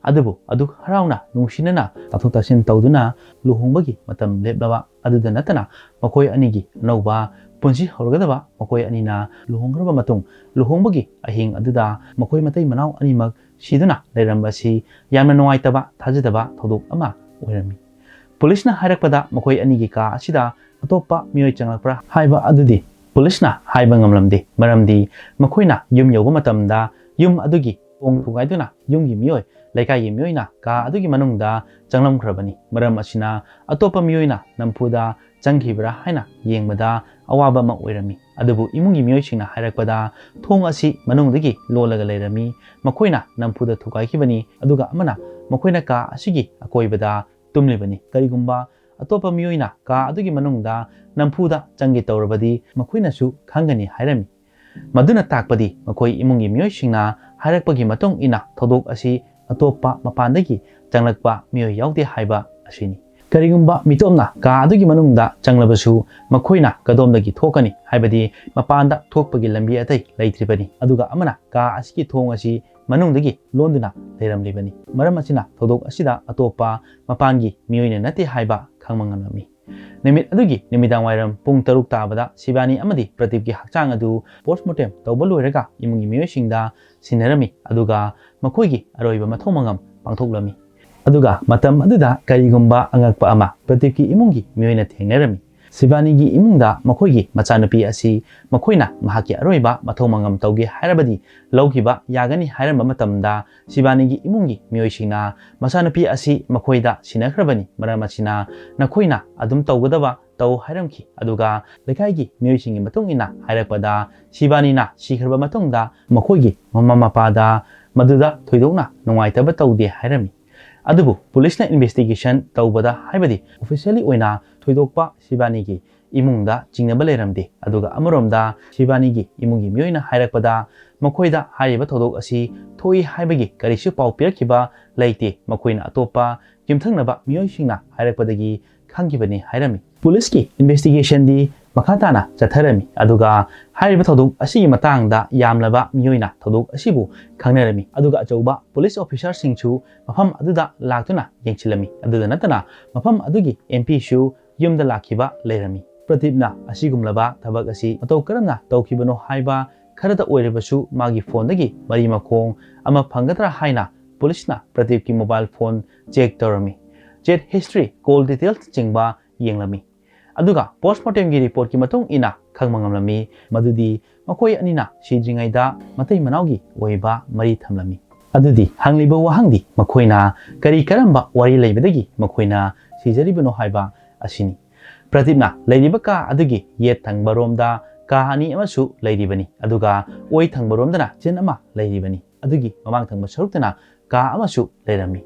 ꯑꯗꯨꯕꯨ ꯑꯗꯨꯛ ꯍꯔꯥꯎꯅ ꯅꯨꯡꯁꯤꯅꯅ ꯇꯥꯊꯣꯛ ꯇꯥꯁꯤꯟ ꯇꯧꯗꯨꯅ ꯂꯨꯍꯣꯡꯕꯒꯤ ꯃꯇꯝ ꯂꯦꯞꯂꯕ ꯑꯗꯨꯗ ꯅꯠꯇꯅ ꯃꯈꯣꯏ ꯑꯅꯤꯒꯤ ꯑꯅꯧꯕ ꯄꯨꯟꯁꯤ ꯍꯧꯔꯒꯗꯕ ꯃꯈꯣꯏ ꯑꯅꯤꯅ ꯂꯨꯍꯣꯡꯈ꯭ꯔꯕ ꯃꯇꯨꯡ ꯂꯨꯍꯣꯡꯕꯒꯤ ꯑꯍꯤꯡ ꯑꯗꯨꯗ ꯃꯈꯣꯏ ꯃꯇꯩ ꯃꯅꯥꯎ ꯑꯅꯤꯃꯛ ꯁꯤꯗꯨꯅ ꯂꯩꯔꯝꯕ ꯑꯁꯤ ꯌꯥꯝꯅ ꯅꯨꯡꯉꯥꯏꯇꯕ, ꯊꯥꯖꯗꯕ ꯊꯧꯗꯣꯛ ꯑꯃ ꯑꯣꯏꯔꯝꯃꯤ꯫ ꯄꯨꯂꯤꯁꯅ ꯍꯥꯏꯔꯛꯄꯗ ꯃꯈꯣꯏ ꯑꯅꯤꯒꯤ ꯀꯥ ꯑꯁꯤꯗ ꯑꯇꯣꯞꯄ ꯃꯤꯑꯣꯏ ꯆꯪꯂꯛꯄ꯭ꯔꯥ ꯍꯥꯏꯕ ꯑꯗꯨꯗꯤ ꯄꯨꯂꯤꯁꯅ ꯍꯥꯏꯕ ꯉꯝꯂꯝꯗꯦ, ꯃꯔꯝꯗꯤ ꯃꯈꯣꯏꯅ ꯌꯨꯝ ꯌꯧꯕ ꯃꯇꯝꯗ ꯌꯨꯝ ꯑꯗꯨꯒꯤ ꯊꯣꯡ ꯊꯨꯒꯥꯏꯗꯨꯅ ꯌꯨꯝꯒꯤ ꯃꯤꯑꯣꯏ, ꯂꯩꯀꯥꯏꯒꯤ ꯃꯤꯑꯣꯏꯅ ꯀꯥ ꯑꯗꯨꯒꯤ ꯃꯅꯨꯡꯗ ꯆꯪꯂꯝꯈ꯭ꯔꯕꯅꯤ꯫ ꯃꯔꯝ ꯑꯁꯤꯅ ꯑꯇꯣꯞꯄ ꯃꯤꯑꯣꯏꯅ ꯅꯝꯐꯨꯗ ꯆꯪꯈꯤꯕ꯭ꯔꯥ ꯍꯥꯏꯅ ꯌꯦꯡꯕꯗ ꯑꯋꯥꯕ ꯑꯃ ꯑꯣꯏꯔꯝꯃꯤ꯫ ꯑꯗꯨꯕꯨ ꯏꯃꯨꯡꯒꯤ ꯃꯤꯑꯣꯏꯁꯤꯡꯅ ꯍꯥꯏꯔꯛꯄꯗ ꯊꯣꯡ ꯑꯁꯤ ꯃꯅꯨꯡꯗꯒꯤ ꯂꯣꯜꯂꯒ ꯂꯩꯔꯝꯃꯤ, ꯃꯈꯣꯏꯅ ꯅꯝꯐꯨꯗ ꯊꯨꯒꯥꯏꯈꯤꯕꯅꯤ, ꯑꯗꯨꯒ ꯑꯃꯅ ꯃꯈꯣꯏꯅ ꯀꯥ ꯑꯁꯤꯒꯤ ꯑꯀꯣꯏꯕꯗ ꯇꯨꯝꯂꯤꯕꯅꯤ꯫ ꯀꯔꯤꯒꯨꯝꯕ ꯑꯇꯣꯞꯄ ꯃꯤꯑꯣꯏꯅ ꯀꯥ ꯑꯗꯨꯒꯤ ꯃꯅꯨꯡꯗ ꯅꯝꯐꯨꯗ ꯆꯪꯒꯦ ꯇꯧꯔꯕꯗꯤ ꯃꯈꯣꯏꯅꯁꯨ ꯈꯪꯒꯅꯤ ꯍꯥꯏꯔꯝꯃꯤ꯫ ꯃꯗꯨꯅ ꯇꯥꯛꯄꯗꯤ ꯃꯈꯣꯏ ꯏꯃꯨꯡꯒꯤ ꯃꯤꯑꯣꯏꯁꯤꯡꯅ ꯍꯥꯏꯔꯛꯄꯒꯤ ꯃꯇꯨꯡ ꯏꯟꯅ ꯊꯧꯗꯣꯛ ꯑꯁꯤ ꯑꯇꯣꯞꯄ ꯃꯄꯥꯟꯗꯒꯤ ꯆꯪꯂꯛꯄ ꯃꯤꯑꯣꯏ ꯌꯥꯎꯗꯦ ꯍꯥꯏꯕ ꯑꯁꯤꯅꯤ꯫ ꯀꯔꯤꯒꯨꯝꯕ ꯃꯤꯇꯣꯞꯅ ꯀꯥ ꯑꯗꯨꯒꯤ ꯃꯅꯨꯡꯗ ꯆꯪꯂꯕꯁꯨ ꯃꯈꯣꯏꯅ ꯀꯗꯣꯝꯗꯒꯤ ꯊꯣꯛꯀꯅꯤ ꯍꯥꯏꯕꯗꯤ ꯃꯄꯥꯟꯗ ꯊꯣꯛꯄꯒꯤ ꯂꯝꯕꯤ ꯑꯇꯩ ꯂꯩꯇ꯭ꯔꯤꯕꯅꯤ꯫ ꯑꯗꯨꯒ ꯑꯃꯅ ꯀꯥ ꯑꯁꯤꯒꯤ ꯊꯣꯡ ꯑꯁꯤ ꯃꯅꯨꯡꯗꯒꯤ ꯂꯣꯟꯗꯨꯅ ꯂꯩꯔꯝꯂꯤꯕꯅꯤ꯫ ꯃꯔꯝ ꯑꯁꯤꯅ ꯊꯧꯗꯣꯛ ꯑꯁꯤꯗ ꯑꯇꯣꯞꯄ ꯃꯄꯥꯟꯒꯤ ꯃꯤꯑꯣꯏꯅ ꯅꯠꯇꯦ ꯍꯥꯏꯕ ꯈꯪꯕ ꯉꯝꯂꯝꯃꯤ꯫ ꯅꯨꯃꯤꯠ ꯑꯗꯨꯒꯤ ꯅꯨꯃꯤꯗꯥꯡꯋꯥꯏꯔꯝ ꯄꯨꯡ ꯇꯔꯨꯛ ꯇꯥꯕꯗ ꯁꯤꯕꯥꯅꯤ ꯑꯃꯗꯤ ꯄ꯭ꯔꯗꯤꯞꯀꯤ ꯍꯛꯆꯥꯡ ꯑꯗꯨ ꯄꯣꯁꯃꯣꯔꯇꯦꯝ ꯇꯧꯕ ꯂꯣꯏꯔꯒ ꯏꯃꯨꯡꯒꯤ ꯃꯤꯑꯣꯏꯁꯤꯡꯗ ꯁꯤꯟꯅꯔꯝꯃꯤ, ꯑꯗꯨꯒ ꯃꯈꯣꯏꯒꯤ ꯑꯔꯣꯏꯕ ꯃꯊꯧ ꯃꯉꯝ ꯄꯥꯡꯊꯣꯛꯂꯝꯃꯤ꯫ ꯑꯗꯨꯒ ꯃꯇꯝ ꯑꯗꯨꯗ ꯀꯔꯤꯒꯨꯝꯕ ꯑꯉꯛꯄ ꯑꯃ ꯄ꯭ꯔꯗꯤꯞꯀꯤ ꯏꯃꯨꯡꯒꯤ ꯃꯤꯑꯣꯏꯅ ꯊꯦꯡꯅꯔꯝꯃꯤ꯫ ꯁꯤꯕꯥꯅꯤꯒꯤ ꯏꯃꯨꯡꯗ ꯃꯈꯣꯏꯒꯤ ꯃꯆꯥꯅꯨꯄꯤ ꯑꯁꯤ ꯃꯈꯣꯏꯅ ꯃꯍꯥꯛꯀꯤ ꯑꯔꯣꯏꯕ ꯃꯊꯧ ꯃꯉꯝ ꯇꯧꯒꯦ ꯍꯥꯏꯔꯕꯗꯤ ꯂꯧꯈꯤꯕ ꯌꯥꯒꯅꯤ ꯍꯥꯏꯔꯝꯕ ꯃꯇꯝꯗ ꯁꯤꯕꯥꯅꯤꯒꯤ ꯏꯃꯨꯡꯒꯤ ꯃꯤꯑꯣꯏꯁꯤꯡꯅ ꯃꯆꯥꯅꯨꯄꯤ ꯑꯁꯤ ꯃꯈꯣꯏꯗ ꯁꯤꯟꯅꯈ꯭ꯔꯕꯅꯤ, ꯃꯔꯝ ꯑꯁꯤꯅ ꯅꯈꯣꯏꯅ ꯑꯗꯨꯝ ꯇꯧꯒꯗꯕ ꯇꯧ ꯍꯥꯏꯔꯝꯈꯤ꯫ ꯑꯗꯨꯒ ꯂꯩꯀꯥꯏꯒꯤ ꯃꯤꯑꯣꯏꯁꯤꯡꯒꯤ ꯃꯇꯨꯡ ꯏꯟꯅ ꯍꯥꯏꯔꯛꯄꯗ ꯁꯤꯕꯥꯅꯤꯅ ꯁꯤꯈ꯭ꯔꯕ ꯃꯇꯨꯡꯗ ꯃꯈꯣꯏꯒꯤ ꯃꯃꯥ ꯃꯄꯥꯗ ꯃꯗꯨꯗ ꯊꯣꯏꯗꯣꯛꯅ ꯅꯨꯡꯉꯥꯏꯇꯕ ꯇꯧꯗꯦ ꯍꯥꯏꯔꯝꯃꯤ꯫ ꯑꯗꯨꯕꯨ ꯄꯨꯂꯤꯁꯅ ꯏꯟꯚꯦꯁꯇꯤꯒꯦꯁꯟ ꯇꯧꯕꯗ ꯍꯥꯏꯕꯗꯤ ꯑꯣꯐꯤꯁꯤꯌꯦꯜꯂꯤ ꯑꯣꯏꯅ ꯊꯣꯏꯗꯣꯛꯄ ꯁꯤꯕꯥꯅꯤꯒꯤ ꯏꯃꯨꯡꯗ ꯆꯤꯡꯅꯕ ꯂꯩꯔꯝꯗꯦ꯫ ꯑꯗꯨꯒ ꯑꯃꯔꯣꯝꯗ ꯁꯤꯕꯥꯅꯤꯒꯤ ꯏꯃꯨꯡꯒꯤ ꯃꯤꯑꯣꯏꯅ ꯍꯥꯏꯔꯛꯄꯗ ꯃꯈꯣꯏꯗ ꯍꯥꯏꯔꯤꯕ ꯊꯧꯗꯣꯛ ꯑꯁꯤ ꯊꯣꯛꯏ ꯍꯥꯏꯕꯒꯤ ꯀꯔꯤꯁꯨ ꯄꯥꯎ ꯄꯤꯔꯛꯈꯤꯕ ꯂꯩꯇꯦ꯫ ꯃꯈꯣꯏꯅ ꯑꯇꯣꯞꯄ ꯌꯨꯝꯊꯪꯅꯕ ꯃꯤꯑꯣꯏꯁꯤꯡꯅ ꯍꯥꯏꯔꯛꯄꯗꯒꯤ ꯈꯪꯈꯤꯕꯅꯤ ꯍꯥꯏꯔꯝꯃꯤ꯫ ꯄꯨꯂꯤꯁꯀꯤ ꯏꯟꯚꯦꯁꯇꯤꯒꯦꯁꯟꯗꯤ ꯃꯈꯥ ꯇꯥꯅ ꯆꯠꯊꯔꯝꯃꯤ, ꯑꯗꯨꯒ ꯍꯥꯏꯔꯤꯕ ꯊꯧꯗꯣꯛ ꯑꯁꯤꯒꯤ ꯃꯇꯥꯡꯗ ꯌꯥꯝꯂꯕ ꯃꯤꯑꯣꯏꯅ ꯊꯧꯗꯣꯛ ꯑꯁꯤꯕꯨ ꯈꯪꯅꯔꯝꯃꯤ, ꯑꯗꯨꯒ ꯑꯆꯧꯕ ꯄꯨꯂꯤꯁ ꯑꯣꯐꯤꯁꯥꯔꯁꯤꯡꯁꯨ ꯃꯐꯝ ꯑꯗꯨꯗ ꯂꯥꯛꯇꯨꯅ ꯌꯦꯡꯁꯤꯜꯂꯝꯃꯤ꯫ ꯑꯗꯨꯗ ꯅꯠꯇꯅ ꯃꯐꯝ ꯑꯗꯨꯒꯤ ꯑꯦꯝ ꯄꯤꯁꯨ ꯌꯨꯝꯗ ꯂꯥꯛꯈꯤꯕ ꯂꯩꯔꯝꯃꯤ꯫ ꯄ꯭ꯔꯗꯤꯞꯅ ꯑꯁꯤꯒꯨꯝꯂꯕ ꯊꯕꯛ ꯑꯁꯤ ꯃꯇꯧ ꯀꯔꯝꯅ ꯇꯧꯈꯤꯕꯅꯣ ꯍꯥꯏꯕ ꯈꯔꯗ ꯑꯣꯏꯔꯕꯁꯨ ꯃꯥꯒꯤ ꯐꯣꯟꯗꯒꯤ ꯃꯔꯤ ꯃꯈꯣꯡ ꯑꯃ ꯐꯪꯒꯗ꯭ꯔꯥ ꯍꯥꯏꯅ ꯄꯨꯂꯤꯁꯅ ꯄ꯭ꯔꯗꯤꯞꯀꯤ ꯃꯣꯕꯥꯏꯜ ꯐꯣꯟ ꯆꯦꯛ ꯇꯧꯔꯝꯃꯤ꯫ ꯆꯦꯠ ꯍꯤꯁꯇ꯭ꯔꯤ, ꯀꯣꯜ ꯗꯤꯇꯦꯜꯁꯅꯆꯤꯡꯕ ꯌꯦꯡꯂꯝꯃꯤ꯫ ꯑꯗꯨꯒ ꯄꯣꯁꯃꯣꯔꯇꯦꯝꯒꯤ ꯔꯤꯄꯣꯔꯠꯀꯤ ꯃꯇꯨꯡ ꯏꯟꯅ ꯈꯪꯕ ꯉꯝꯂꯝꯃꯤ ꯃꯗꯨꯗꯤ ꯃꯈꯣꯏ ꯑꯅꯤꯅ ꯁꯤꯗ꯭ꯔꯤꯉꯩꯗ ꯃꯇꯩ ꯃꯅꯥꯎꯒꯤ ꯑꯣꯏꯕ ꯃꯔꯤ ꯊꯝꯂꯝꯃꯤ꯫ ꯑꯗꯨꯗꯤ ꯍꯪꯂꯤꯕ ꯋꯥꯍꯪꯗꯤ ꯃꯈꯣꯏꯅ ꯀꯔꯤ ꯀꯔꯝꯕ ꯋꯥꯔꯤ ꯂꯩꯕꯗꯒꯤ ꯃꯈꯣꯏꯅ ꯁꯤꯖꯔꯤꯕꯅꯣ ꯍꯥꯏꯕ ꯑꯁꯤꯅꯤ꯫ ꯄ꯭ꯔꯗꯤꯞꯅ ꯂꯩꯔꯤꯕ ꯀꯥ ꯑꯗꯨꯒꯤ ꯌꯦꯠ ꯊꯪꯕ ꯔꯣꯝꯗ ꯀꯥ ꯑꯅꯤ ꯑꯃꯁꯨ ꯂꯩꯔꯤꯕꯅꯤ, ꯑꯗꯨꯒ ꯑꯣꯏ ꯊꯪꯕ ꯔꯣꯝꯗꯅ ꯆꯤꯟ ꯑꯃ ꯂꯩꯔꯤꯕꯅꯤ꯫ ꯑꯗꯨꯒꯤ ꯃꯃꯥꯡ ꯊꯪꯕ ꯁꯔꯨꯛꯇꯅ ꯀꯥ ꯑꯃꯁꯨ ꯂꯩꯔꯝꯃꯤ꯫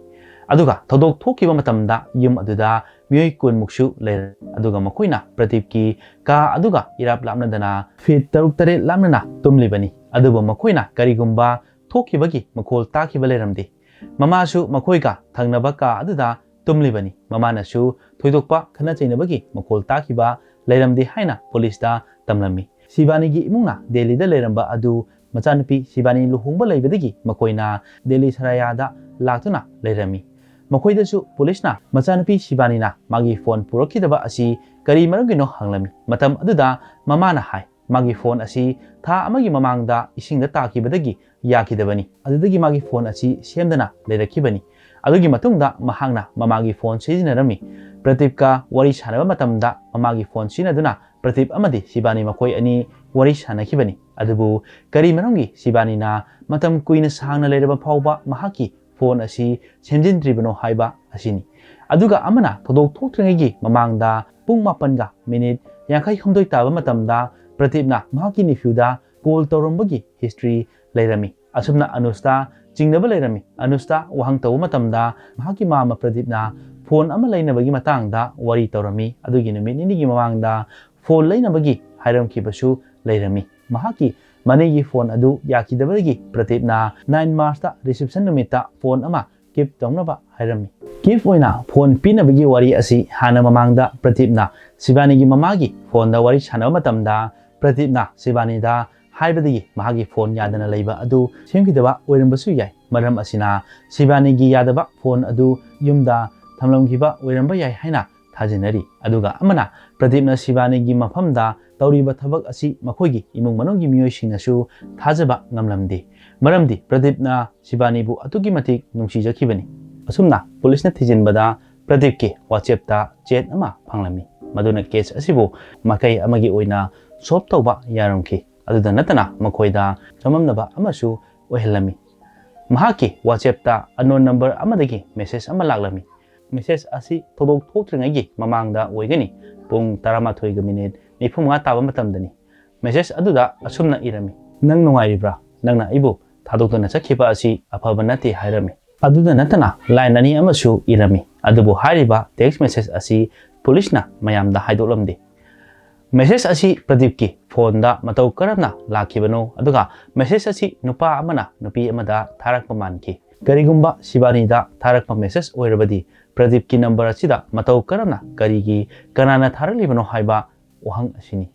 ꯑꯗꯨꯒ ꯊꯧꯗꯣꯛ ꯊꯣꯛꯈꯤꯕ ꯃꯇꯝꯗ ꯌꯨꯝ ꯑꯗꯨꯗ ꯃꯤꯑꯣꯏ ꯀꯨꯟꯃꯨꯛꯁꯨ ꯂꯩꯔꯝꯃꯤ꯫ ꯑꯗꯨꯒ ꯃꯈꯣꯏꯅ ꯄ꯭ꯔꯗꯤꯞꯀꯤ ꯀꯥ ꯑꯗꯨꯒ ꯏꯔꯥꯞ ꯂꯥꯞꯅꯗꯅ ꯐꯤꯠ ꯇꯔꯨꯛ ꯇꯔꯦꯠ ꯂꯥꯞꯅꯅ ꯇꯨꯝꯂꯤꯕꯅꯤ꯫ ꯑꯗꯨꯕꯨ ꯃꯈꯣꯏꯅ ꯀꯔꯤꯒꯨꯝꯕ ꯊꯣꯛꯈꯤꯕꯒꯤ ꯃꯈꯣꯜ ꯇꯥꯈꯤꯕ ꯂꯩꯔꯝꯗꯦ꯫ ꯃꯃꯥꯁꯨ ꯃꯈꯣꯏꯒ ꯊꯪꯅꯕ ꯀꯥ ꯑꯗꯨꯗ ꯇꯨꯝꯂꯤꯕꯅꯤ꯫ ꯃꯃꯥꯅꯁꯨ ꯊꯣꯏꯗꯣꯛꯄ ꯈꯠꯅ ꯆꯩꯅꯕꯒꯤ ꯃꯈꯣꯜ ꯇꯥꯈꯤꯕ ꯂꯩꯔꯝꯗꯦ ꯍꯥꯏꯅ ꯄꯨꯂꯤꯁꯇ ꯇꯝꯂꯝꯃꯤ꯫ ꯁꯤꯕꯥꯅꯤꯒꯤ ꯏꯃꯨꯡꯅ ꯗꯦꯜꯂꯤꯗ ꯂꯩꯔꯝꯕ ꯑꯗꯨ ꯃꯆꯥꯅꯨꯄꯤ ꯁꯤꯕꯥꯅꯤ ꯂꯨꯍꯣꯡꯕ ꯂꯩꯕꯗꯒꯤ ꯃꯈꯣꯏꯅ ꯗꯦꯜꯂꯤ ꯁꯔꯥꯌꯥꯗ ꯂꯥꯛꯇꯨꯅ ꯂꯩꯔꯝꯃꯤ꯫ ꯃꯈꯣꯏꯗꯁꯨ ꯄꯨꯂꯤꯁꯅ ꯃꯆꯥꯅꯨꯄꯤ ꯁꯤꯕꯥꯅꯤꯅ ꯃꯥꯒꯤ ꯐꯣꯟ ꯄꯨꯔꯛꯈꯤꯗꯕ ꯑꯁꯤ ꯀꯔꯤ ꯃꯔꯝꯒꯤꯅꯣ ꯍꯪꯂꯝꯃꯤ꯫ ꯃꯇꯝ ꯑꯗꯨꯗ ꯃꯃꯥꯅ ꯍꯥꯏ, ꯃꯥꯒꯤ ꯐꯣꯟ ꯑꯁꯤ ꯊꯥ ꯑꯃꯒꯤ ꯃꯃꯥꯡꯗ ꯏꯁꯤꯡꯗ ꯇꯥꯈꯤꯕꯗꯒꯤ ꯌꯥꯈꯤꯗꯕꯅꯤ꯫ ꯑꯗꯨꯗꯒꯤ ꯃꯥꯒꯤ ꯐꯣꯟ ꯑꯁꯤ ꯁꯦꯝꯗꯅ ꯂꯩꯔꯛꯈꯤꯕꯅꯤ꯫ ꯑꯗꯨꯒꯤ ꯃꯇꯨꯡꯗ ꯃꯍꯥꯛꯅ ꯃꯃꯥꯒꯤ ꯐꯣꯟ ꯁꯤꯖꯤꯟꯅꯔꯝꯃꯤ꯫ ꯄ꯭ꯔꯗꯤꯞꯀ ꯋꯥꯔꯤ ꯁꯥꯟꯅꯕ ꯃꯇꯝꯗ ꯃꯃꯥꯒꯤ ꯐꯣꯟ ꯁꯤꯖꯤꯟꯅꯗꯨꯅ ꯄ꯭ꯔꯗꯤꯞ ꯑꯃꯗꯤ ꯁꯤꯕꯥꯅꯤ ꯃꯈꯣꯏ ꯑꯅꯤ ꯋꯥꯔꯤ ꯁꯥꯟꯅꯈꯤꯕꯅꯤ꯫ ꯑꯗꯨꯕꯨ ꯀꯔꯤ ꯃꯔꯝꯒꯤ ꯁꯤꯕꯥꯅꯤꯅ ꯃꯇꯝ ꯀꯨꯏꯅ ꯁꯥꯡꯅ ꯂꯩꯔꯕ ꯐꯥꯎꯕ ꯃꯍꯥꯛꯀꯤ ꯐꯣꯟ ꯑꯁꯤ ꯁꯦꯝꯖꯤꯟꯗ꯭ꯔꯤꯕꯅꯣ ꯍꯥꯏꯕ ꯑꯁꯤꯅꯤ꯫ ꯑꯗꯨꯒ ꯑꯃꯅ ꯊꯧꯗꯣꯛ ꯊꯣꯛꯇ꯭ꯔꯤꯉꯩꯒꯤ ꯃꯃꯥꯡꯗ ꯄꯨꯡ ꯃꯥꯄꯟꯒ ꯃꯤꯅꯤꯠ ꯌꯥꯡꯈꯩ ꯍꯨꯝꯗꯣꯏ ꯇꯥꯕ ꯃꯇꯝꯗ ꯄ꯭ꯔꯗꯤꯞꯅ ꯃꯍꯥꯛꯀꯤ ꯅꯤꯐ꯭ꯌꯨꯗ ꯀꯣꯜ ꯇꯧꯔꯝꯕꯒꯤ ꯍꯤꯁꯇ꯭ꯔꯤ ꯂꯩꯔꯝꯃꯤ꯫ ꯑꯁꯨꯝꯅ ꯑꯅꯨꯁꯇ ꯆꯤꯡꯅꯕ ꯂꯩꯔꯝꯃꯤ꯫ ꯑꯅꯨꯁꯇ ꯋꯥꯍꯪ ꯇꯧꯕ ꯃꯇꯝꯗ ꯃꯍꯥꯛꯀꯤ ꯃꯥꯃ ꯄ꯭ꯔꯗꯤꯞꯅ ꯐꯣꯟ ꯑꯃ ꯂꯩꯅꯕꯒꯤ ꯃꯇꯥꯡꯗ ꯋꯥꯔꯤ ꯇꯧꯔꯝꯃꯤ꯫ ꯑꯗꯨꯒꯤ ꯅꯨꯃꯤꯠ ꯅꯤꯅꯤꯒꯤ ꯃꯃꯥꯡꯗ ꯐꯣꯟ ꯂꯩꯅꯕꯒꯤ ꯍꯥꯏꯔꯝꯈꯤꯕꯁꯨ ꯂꯩꯔꯝꯃꯤ꯫ ꯃꯍꯥꯛꯀꯤ ꯃꯅꯦꯒꯤ ꯐꯣꯟ ꯑꯗꯨ ꯌꯥꯈꯤꯗꯕꯗꯒꯤ ꯄ꯭ꯔꯗꯤꯞꯅ ꯅꯥꯏꯟ ꯃꯥꯔꯆꯇ ꯔꯤꯁꯦꯞꯁꯟ ꯅꯨꯃꯤꯠꯇ ꯐꯣꯟ ꯑꯃ ꯀꯤꯞ ꯇꯧꯅꯕ ꯍꯥꯏꯔꯝꯃꯤ꯫ ꯀꯤꯞ ꯑꯣꯏꯅ ꯐꯣꯟ ꯄꯤꯅꯕꯒꯤ ꯋꯥꯔꯤ ꯑꯁꯤ ꯍꯥꯟꯅ ꯃꯃꯥꯡꯗ ꯄ꯭ꯔꯗꯤꯞꯅ ꯁꯤꯕꯥꯅꯤꯒꯤ ꯃꯃꯥꯒꯤ ꯐꯣꯟꯗ ꯋꯥꯔꯤ ꯁꯥꯟꯅꯕ ꯃꯇꯝꯗ ꯄ꯭ꯔꯗꯤꯞꯅ ꯁꯤꯕꯥꯅꯤꯗ ꯍꯥꯏꯕꯗꯒꯤ ꯃꯍꯥꯛꯀꯤ ꯐꯣꯟ ꯌꯥꯗꯅ ꯂꯩꯕ ꯑꯗꯨ ꯁꯦꯝꯈꯤꯗꯕ ꯑꯣꯏꯔꯝꯕꯁꯨ ꯌꯥꯏ꯫ ꯃꯔꯝ ꯑꯁꯤꯅ ꯁꯤꯕꯥꯅꯤꯒꯤ ꯌꯥꯗꯕ ꯐꯣꯟ ꯑꯗꯨ ꯌꯨꯝꯗ ꯊꯝꯂꯝꯈꯤꯕ ꯑꯣꯏꯔꯝꯕ ꯌꯥꯏ ꯍꯥꯏꯅ ꯊꯥꯖꯅꯔꯤ꯫ ꯑꯗꯨꯒ ꯑꯃꯅ ꯄ꯭ꯔꯗꯤꯞꯅ ꯁꯤꯕꯥꯅꯤꯒꯤ ꯃꯐꯝꯗ ꯇꯧꯔꯤꯕ ꯊꯕꯛ ꯑꯁꯤ ꯃꯈꯣꯏꯒꯤ ꯏꯃꯨꯡ ꯃꯅꯨꯡꯒꯤ ꯃꯤꯑꯣꯏꯁꯤꯡꯅꯁꯨ ꯊꯥꯖꯕ ꯉꯝꯂꯝꯗꯦ꯫ ꯃꯔꯝꯗꯤ ꯄ꯭ꯔꯗꯤꯞꯅ ꯁꯤꯕꯥꯅꯤꯕꯨ ꯑꯗꯨꯛꯀꯤ ꯃꯇꯤꯛ ꯅꯨꯡꯁꯤꯖꯈꯤꯕꯅꯤ꯫ ꯑꯁꯨꯝꯅ ꯄꯨꯂꯤꯁꯅ ꯊꯤꯖꯤꯟꯕꯗ ꯄ꯭ꯔꯗꯤꯞꯀꯤ WhatsAppꯇ ꯆꯦꯠ ꯑꯃ ꯐꯪꯂꯝꯃꯤ꯫ ꯃꯗꯨꯅ ꯀꯦꯁ ꯑꯁꯤꯕꯨ ꯃꯥꯏꯀꯩ ꯑꯃꯒꯤ ꯑꯣꯏꯅ ꯁꯣꯜꯕ ꯇꯧꯕ ꯌꯥꯔꯝꯈꯤ꯫ ꯑꯗꯨꯗ ꯅꯠꯇꯅ ꯃꯈꯣꯏꯗ ꯆꯃꯝꯅꯕ ꯑꯃꯁꯨ ꯑꯣꯏꯍꯜꯂꯝꯃꯤ꯫ ꯃꯍꯥꯛꯀꯤ WhatsApp-ꯇ unknown number ꯑꯃꯗꯒꯤ message ꯑꯃ ꯂꯥꯛꯂꯝꯃꯤ꯫ Message ꯑꯁꯤ ꯊꯧꯗꯣꯛ ꯊꯣꯛꯇ꯭ꯔꯤꯉꯩꯒꯤ ꯃꯃꯥꯡꯗ ꯑꯣꯏꯒꯅꯤ, ꯄꯨꯡ ꯇꯔꯥꯃꯥꯊꯣꯏꯒ minute ꯅꯤꯐꯨꯃꯉꯥ ꯇꯥꯕ ꯃꯇꯝꯗꯅꯤ꯫ Message ꯑꯗꯨꯗ ꯑꯁꯨꯝꯅ ꯏꯔꯝꯃꯤ, "ꯅꯪ ꯅꯨꯡꯉꯥꯏꯔꯤꯕ꯭ꯔꯥ? ꯅꯪꯅ ꯑꯩꯕꯨ ꯊꯥꯗꯣꯛꯇꯨꯅ ꯆꯠꯈꯤꯕ ꯑꯁꯤ ꯑꯐꯕ ꯅꯠꯇꯦ" ꯍꯥꯏꯔꯝꯃꯤ꯫ ꯑꯗꯨꯗ ꯅꯠꯇꯅ line ꯑꯅꯤ ꯑꯃꯁꯨ ꯏꯔꯝꯃꯤ, ꯑꯗꯨꯕꯨ ꯍꯥꯏꯔꯤꯕ text message ꯑꯁꯤ ꯄꯨꯂꯤꯁꯅ ꯃꯌꯥꯝꯗ ꯍꯥꯏꯗꯣꯛꯂꯝꯗꯦ꯫ Message ꯑꯁꯤ ꯄ꯭ꯔꯗꯤꯞꯀꯤ ꯐꯣꯟꯗ ꯃꯇꯧ ꯀꯔꯝꯅ ꯂꯥꯛꯈꯤꯕꯅꯣ, ꯑꯗꯨꯒ message ꯑꯁꯤ ꯅꯨꯄꯥ ꯑꯃꯅ ꯅꯨꯄꯤ ꯑꯃꯗ ꯊꯥꯔꯛꯄ ꯃꯥꯟꯈꯤ꯫ ꯀꯔꯤꯒꯨꯝꯕ ꯁꯤꯕꯥꯅꯤꯗ ꯊꯥꯔꯛꯄ message ꯑꯣꯏꯔꯕꯗꯤ, ꯄ꯭ꯔꯗꯤꯞꯀꯤ number ꯑꯁꯤꯗ ꯃꯇꯧ ꯀꯔꯝꯅ, ꯀꯔꯤꯒꯤ, ꯀꯅꯥꯅ ꯊꯥꯔꯛꯂꯤꯕꯅꯣ ꯍꯥꯏꯕ ꯋꯥꯍꯪ ꯑꯁꯤꯅꯤ꯫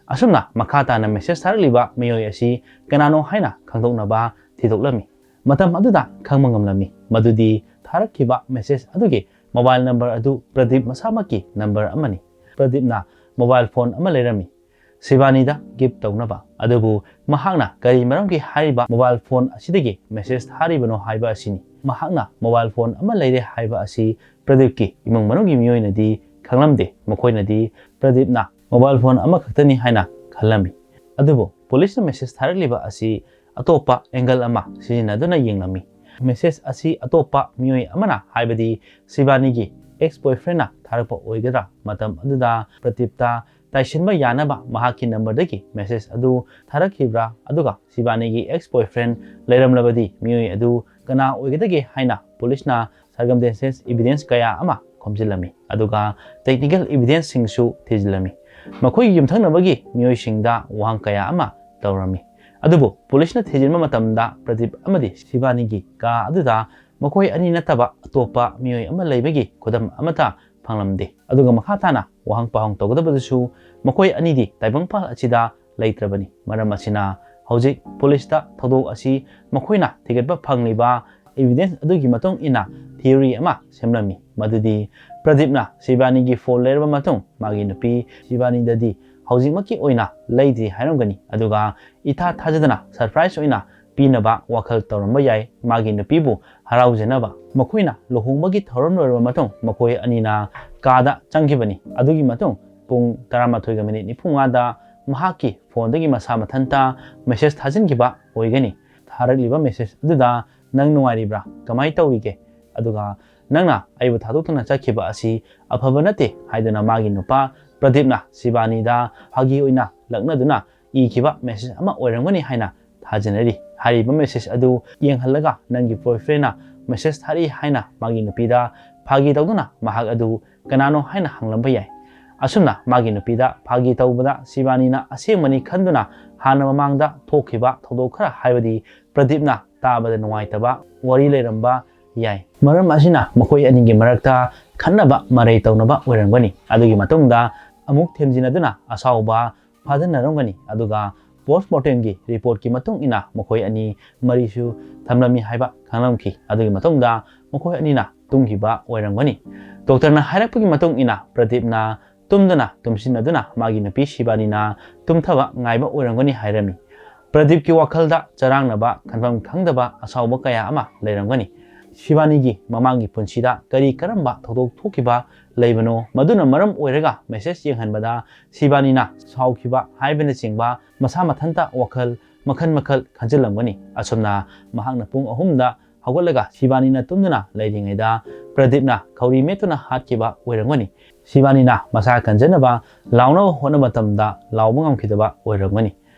ꯑꯁꯨꯝꯅ ꯃꯈꯥ ꯇꯥꯅ message ꯊꯥꯔꯛꯂꯤꯕ ꯃꯤꯑꯣꯏ ꯑꯁꯤ ꯀꯅꯥꯅꯣ ꯍꯥꯏꯅ ꯈꯪꯗꯣꯛꯅꯕ ꯊꯤꯗꯣꯛꯂꯝꯃꯤ꯫ ꯃꯇꯝ ꯑꯗꯨꯗ ꯈꯪꯕ ꯉꯝꯂꯝꯃꯤ ꯃꯗꯨꯗꯤ ꯊꯥꯔꯛꯈꯤꯕ message ꯑꯗꯨꯒꯤ mobile number ꯑꯗꯨ ꯄ꯭ꯔꯗꯤꯞ ꯃꯁꯥꯃꯛꯀꯤ number ꯑꯃꯅꯤ꯫ ꯄ꯭ꯔꯗꯤꯞꯅ mobile phone ꯑꯃ ꯂꯩꯔꯝꯃꯤ, ꯁꯤꯕꯥꯅꯤꯗ gift ꯇꯧꯅꯕ꯫ ꯑꯗꯨꯕꯨ ꯃꯍꯥꯛꯅ ꯀꯔꯤ ꯃꯔꯝꯒꯤ ꯍꯥꯏꯔꯤꯕ mobile phone ꯑꯁꯤꯗꯒꯤ message ꯊꯥꯔꯤꯕꯅꯣ ꯍꯥꯏꯕ ꯑꯁꯤꯅꯤ꯫ ꯃꯍꯥꯛꯅ mobile phone ꯑꯃ ꯂꯩꯔꯦ ꯍꯥꯏꯕ ꯑꯁꯤ ꯄ꯭ꯔꯗꯤꯞꯀꯤ ꯏꯃꯨꯡ ꯃꯅꯨꯡꯒꯤ ꯃꯤꯑꯣꯏꯅꯗꯤ ꯈꯪꯂꯝꯗꯦ꯫ ꯃꯈꯣꯏꯅꯗꯤ ꯄ꯭ꯔꯗꯤꯞꯅ mobile phone ꯑꯃꯈꯛꯇꯅꯤ ꯍꯥꯏꯅ ꯈꯜꯂꯝꯃꯤ꯫ ꯑꯗꯨꯕꯨ ꯄꯨꯂꯤꯁꯅ message ꯊꯥꯔꯛꯂꯤꯕ ꯑꯁꯤ ꯑꯇꯣꯞꯄ angle ꯑꯃ ꯁꯤꯖꯤꯟꯅꯗꯨꯅ ꯌꯦꯡꯂꯝꯃꯤ꯫ Message ꯑꯁꯤ ꯑꯇꯣꯞꯄ ꯃꯤꯑꯣꯏ ꯑꯃꯅ, ꯍꯥꯏꯕꯗꯤ ꯁꯤꯕꯥꯅꯤꯒꯤ ex boyfriendꯅ ꯊꯥꯔꯛꯄ ꯑꯣꯏꯒꯗ꯭ꯔꯥ? ꯃꯇꯝ ꯑꯗꯨꯗ ꯄ꯭ꯔꯗꯤꯞꯇ ꯇꯥꯏꯁꯤꯟꯕ ꯌꯥꯅꯕ ꯃꯍꯥꯛꯀꯤ numberꯗꯒꯤ message ꯑꯗꯨ ꯊꯥꯔꯛꯈꯤꯕ꯭ꯔꯥ? ꯑꯗꯨꯒ ꯁꯤꯕꯥꯅꯤꯒꯤ ex boyfriend ꯂꯩꯔꯝꯂꯕꯗꯤ ꯃꯤꯑꯣꯏ ꯑꯗꯨ ꯀꯅꯥ ꯑꯣꯏꯒꯗꯒꯦ ꯍꯥꯏꯅ ꯄꯨꯂꯤꯁꯅ circumstances evidence ꯀꯌꯥ ꯑꯃ ꯈꯣꯝꯖꯤꯜꯂꯝꯃꯤ, ꯑꯗꯨꯒ technical evidenceꯁꯤꯡꯁꯨ ꯊꯤꯖꯤꯜꯂꯝꯃꯤ꯫ ꯃꯈꯣꯏꯒꯤ ꯌꯨꯝꯊꯪꯅꯕꯒꯤ ꯃꯤꯑꯣꯏꯁꯤꯡꯗ ꯋꯥꯍꯪ ꯀꯌꯥ ꯑꯃ ꯇꯧꯔꯝꯃꯤ꯫ ꯑꯗꯨꯕꯨ ꯄꯨꯂꯤꯁꯅ ꯊꯤꯖꯤꯟꯕ ꯃꯇꯝꯗ ꯄ꯭ꯔꯗꯤꯞ ꯑꯃꯗꯤ ꯁꯤꯕꯥꯅꯤꯒꯤ ꯀꯥ ꯑꯗꯨꯗ ꯃꯈꯣꯏ ꯑꯅꯤ ꯅꯠꯇꯕ ꯑꯇꯣꯞꯄ ꯃꯤꯑꯣꯏ ꯑꯃ ꯂꯩꯕꯒꯤ ꯈꯨꯗꯝ ꯑꯃꯠꯇ ꯐꯪꯂꯝꯗꯦ꯫ ꯑꯗꯨꯒ ꯃꯈꯥ ꯇꯥꯅ ꯋꯥꯍꯪ ꯄꯥꯎꯍꯪ ꯇꯧꯒꯗꯕꯗꯨꯁꯨ ꯃꯈꯣꯏ ꯑꯅꯤꯗꯤ ꯇꯥꯏꯕꯪꯄꯥꯜ ꯑꯁꯤꯗ ꯂꯩꯇ꯭ꯔꯕꯅꯤ꯫ ꯃꯔꯝ ꯑꯁꯤꯅ ꯍꯧꯖꯤꯛ ꯄꯨꯂꯤꯁꯇ ꯊꯧꯗꯣꯛ ꯑꯁꯤ ꯃꯈꯣꯏꯅ ꯊꯤꯒꯠꯄ ꯐꯪꯂꯤꯕ evidence ꯑꯗꯨꯒꯤ ꯃꯇꯨꯡ ꯏꯟꯅ theory ꯑꯃ ꯁꯦꯝꯂꯝꯃꯤ, ꯃꯗꯨꯗꯤ ꯄ꯭ꯔꯗꯤꯞꯅ ꯁꯤꯕꯥꯅꯤꯒꯤ phone ꯂꯩꯔꯕ ꯃꯇꯨꯡ ꯃꯥꯒꯤ ꯅꯨꯄꯤ ꯁꯤꯕꯥꯅꯤꯗꯗꯤ ꯍꯧꯖꯤꯛꯃꯛꯀꯤ ꯑꯣꯏꯅ ꯂꯩꯗ꯭ꯔꯤ ꯍꯥꯏꯔꯝꯒꯅꯤ, ꯑꯗꯨꯒ ꯏꯊꯥ ꯊꯥꯖꯗꯅ surprise ꯑꯣꯏꯅ ꯄꯤꯅꯕ ꯋꯥꯈꯜ ꯇꯧꯔꯝꯕ ꯌꯥꯏ꯫ ꯃꯥꯒꯤ ꯅꯨꯄꯤꯕꯨ ꯍꯔꯥꯎꯖꯅꯕ꯫ ꯃꯈꯣꯏꯅ ꯂꯨꯍꯣꯡꯕꯒꯤ ꯊꯧꯔꯝ ꯂꯣꯏꯔꯕ ꯃꯇꯨꯡ ꯃꯈꯣꯏ ꯑꯅꯤꯅ ꯀꯥꯗ ꯆꯪꯈꯤꯕꯅꯤ꯫ ꯑꯗꯨꯒꯤ ꯃꯇꯨꯡ ꯄꯨꯡ ꯇꯔꯥꯃꯥꯊꯣꯏꯒ minute ꯅꯤꯐꯨꯃꯉꯥꯗ ꯃꯍꯥꯛꯀꯤ ꯐꯣꯟꯗꯒꯤ ꯃꯁꯥ ꯃꯊꯟꯇ ꯃꯦꯁꯦꯖ ꯊꯥꯖꯤꯟꯈꯤꯕ ꯑꯣꯏꯒꯅꯤ꯫ ꯊꯥꯔꯛꯂꯤꯕ ꯃꯦꯁꯦꯖ ꯑꯗꯨꯗ, "ꯅꯪ ꯅꯨꯡꯉꯥꯏꯔꯤꯕ꯭ꯔꯥ? ꯀꯃꯥꯏ ꯇꯧꯔꯤꯒꯦ? ꯑꯗꯨꯒ ꯅꯪꯅ ꯑꯩꯕꯨ ꯊꯥꯗꯣꯛꯇꯨꯅ ꯆꯠꯈꯤꯕ ꯑꯁꯤ ꯑꯐꯕ ꯅꯠꯇꯦ" ꯍꯥꯏꯗꯨꯅ ꯃꯥꯒꯤ ꯅꯨꯄꯥ ꯄ꯭ꯔꯗꯤꯞꯅ ꯁꯤꯕꯥꯅꯤꯗ ꯐꯥꯒꯤ ꯑꯣꯏꯅ ꯂꯛꯅꯗꯨꯅ ꯏꯈꯤꯕ ꯃꯦꯁꯦꯖ ꯑꯃ ꯑꯣꯏꯔꯝꯒꯅꯤ ꯍꯥꯏꯅ ꯊꯥꯖꯅꯔꯤ꯫ ꯍꯥꯏꯔꯤꯕ ꯃꯦꯁꯦꯖ ꯑꯗꯨ ꯌꯦꯡꯍꯜꯂꯒ, "ꯅꯪꯒꯤ ꯕꯣꯏꯐ꯭ꯔꯦꯟꯅ ꯃꯦꯁꯦꯖ ꯊꯥꯔꯛꯏ" ꯍꯥꯏꯅ ꯃꯥꯒꯤ ꯅꯨꯄꯤꯗ ꯐꯥꯒꯤ ꯇꯧꯗꯨꯅ ꯃꯍꯥꯛ ꯑꯗꯨ ꯀꯅꯥꯅꯣ ꯍꯥꯏꯅ ꯍꯪꯂꯝꯕ ꯌꯥꯏ꯫ ꯑꯁꯨꯝꯅ ꯃꯥꯒꯤ ꯅꯨꯄꯤꯗ ꯐꯥꯒꯤ ꯇꯧꯕꯗ ꯁꯤꯕꯥꯅꯤꯅ ꯑꯁꯦꯡꯕꯅꯤ ꯈꯟꯗꯨꯅ ꯍꯥꯟꯅ ꯃꯃꯥꯡꯗ ꯊꯣꯛꯈꯤꯕ ꯊꯧꯗꯣꯛ ꯈꯔ, ꯍꯥꯏꯕꯗꯤ ꯄ꯭ꯔꯗꯤꯞꯅ ꯇꯥꯕꯗ ꯅꯨꯡꯉꯥꯏꯇꯕ ꯋꯥꯔꯤ ꯂꯩꯔꯝꯕ ꯌꯥꯏ꯫ ꯃꯔꯝ ꯑꯁꯤꯅ ꯃꯈꯣꯏ ꯑꯅꯤꯒꯤ ꯃꯔꯛꯇ ꯈꯠꯅꯕ ꯃꯔꯩ ꯇꯧꯅꯕ ꯑꯣꯏꯔꯝꯒꯅꯤ꯫ ꯑꯗꯨꯒꯤ ꯃꯇꯨꯡꯗ ꯑꯃꯨꯛ ꯊꯦꯝꯖꯤꯟꯅꯗꯨꯅ ꯑꯁꯥꯎꯕ ꯐꯥꯗꯅꯔꯝꯒꯅꯤ꯫ ꯑꯗꯨꯒ ꯄꯣꯁꯃꯣꯔꯇꯦꯝꯒꯤ ꯔꯤꯄꯣꯔꯠꯀꯤ ꯃꯇꯨꯡ ꯏꯟꯅ ꯃꯈꯣꯏ ꯑꯅꯤ ꯃꯔꯤꯁꯨ ꯊꯝꯂꯝꯃꯤ ꯍꯥꯏꯕ ꯈꯪꯂꯝꯈꯤ꯫ ꯑꯗꯨꯒꯤ ꯃꯇꯨꯡꯗ ꯃꯈꯣꯏ ꯑꯅꯤꯅ ꯇꯨꯝꯈꯤꯕ ꯑꯣꯏꯔꯝꯒꯅꯤ꯫ ꯗꯣꯛꯇꯔꯅ ꯍꯥꯏꯔꯛꯄꯒꯤ ꯃꯇꯨꯡ ꯏꯟꯅ ꯄ꯭ꯔꯗꯤꯞꯅ ꯇꯨꯝꯗꯨꯅ ꯇꯨꯝꯁꯤꯟꯅꯗꯨꯅ ꯃꯥꯒꯤ ꯅꯨꯄꯤ ꯁꯤꯕꯥꯅꯤꯅ ꯇꯨꯝꯊꯕ ꯉꯥꯏꯕ ꯑꯣꯏꯔꯝꯒꯅꯤ ꯍꯥꯏꯔꯝꯃꯤ꯫ ꯄ꯭ꯔꯗꯤꯞꯀꯤ ꯋꯥꯈꯜꯗ ꯆꯔꯥꯡꯅꯕ, ꯈꯟꯐꯝ ꯈꯪꯗꯕ ꯑꯁꯥꯎꯕ ꯀꯌꯥ ꯑꯃ ꯂꯩꯔꯝꯒꯅꯤ꯫ ꯁꯤꯕꯥꯅꯤꯒꯤ ꯃꯃꯥꯡꯒꯤ ꯄꯨꯟꯁꯤꯗ ꯀꯔꯤ ꯀꯔꯝꯕ ꯊꯧꯗꯣꯛ ꯊꯣꯛꯈꯤꯕ ꯂꯩꯕꯅꯣ, ꯃꯗꯨꯅ ꯃꯔꯝ ꯑꯣꯏꯔꯒ ꯃꯦꯁꯦꯖ ꯌꯦꯡꯍꯟꯕꯗ ꯁꯤꯕꯥꯅꯤꯅ ꯁꯥꯎꯈꯤꯕ ꯍꯥꯏꯕꯅꯆꯤꯡꯕ ꯃꯁꯥ ꯃꯊꯟꯇ ꯋꯥꯈꯜ ꯃꯈꯜ ꯃꯈꯜ ꯈꯟꯖꯤꯜꯂꯝꯒꯅꯤ꯫ ꯑꯁꯨꯝꯅ ꯃꯍꯥꯛꯅ ꯄꯨꯡ ꯑꯍꯨꯝꯗ ꯍꯧꯒꯠꯂꯒ ꯁꯤꯕꯥꯅꯤꯅ ꯇꯨꯝꯗꯨꯅ ꯂꯩꯔꯤꯉꯩꯗ ꯄ꯭ꯔꯗꯤꯞꯅ ꯈꯧꯔꯤ ꯃꯦꯠꯇꯨꯅ ꯍꯥꯠꯈꯤꯕ ꯑꯣꯏꯔꯝꯒꯅꯤ꯫ ꯁꯤꯕꯥꯅꯤꯅ ꯃꯁꯥ ꯀꯟꯖꯅꯕ ꯂꯥꯎꯅꯕ ꯍꯣꯠꯅꯕ ꯃꯇꯝꯗ ꯂꯥꯎꯕ ꯉꯝꯈꯤꯗꯕ ꯑꯣꯏꯔꯝꯒꯅꯤ꯫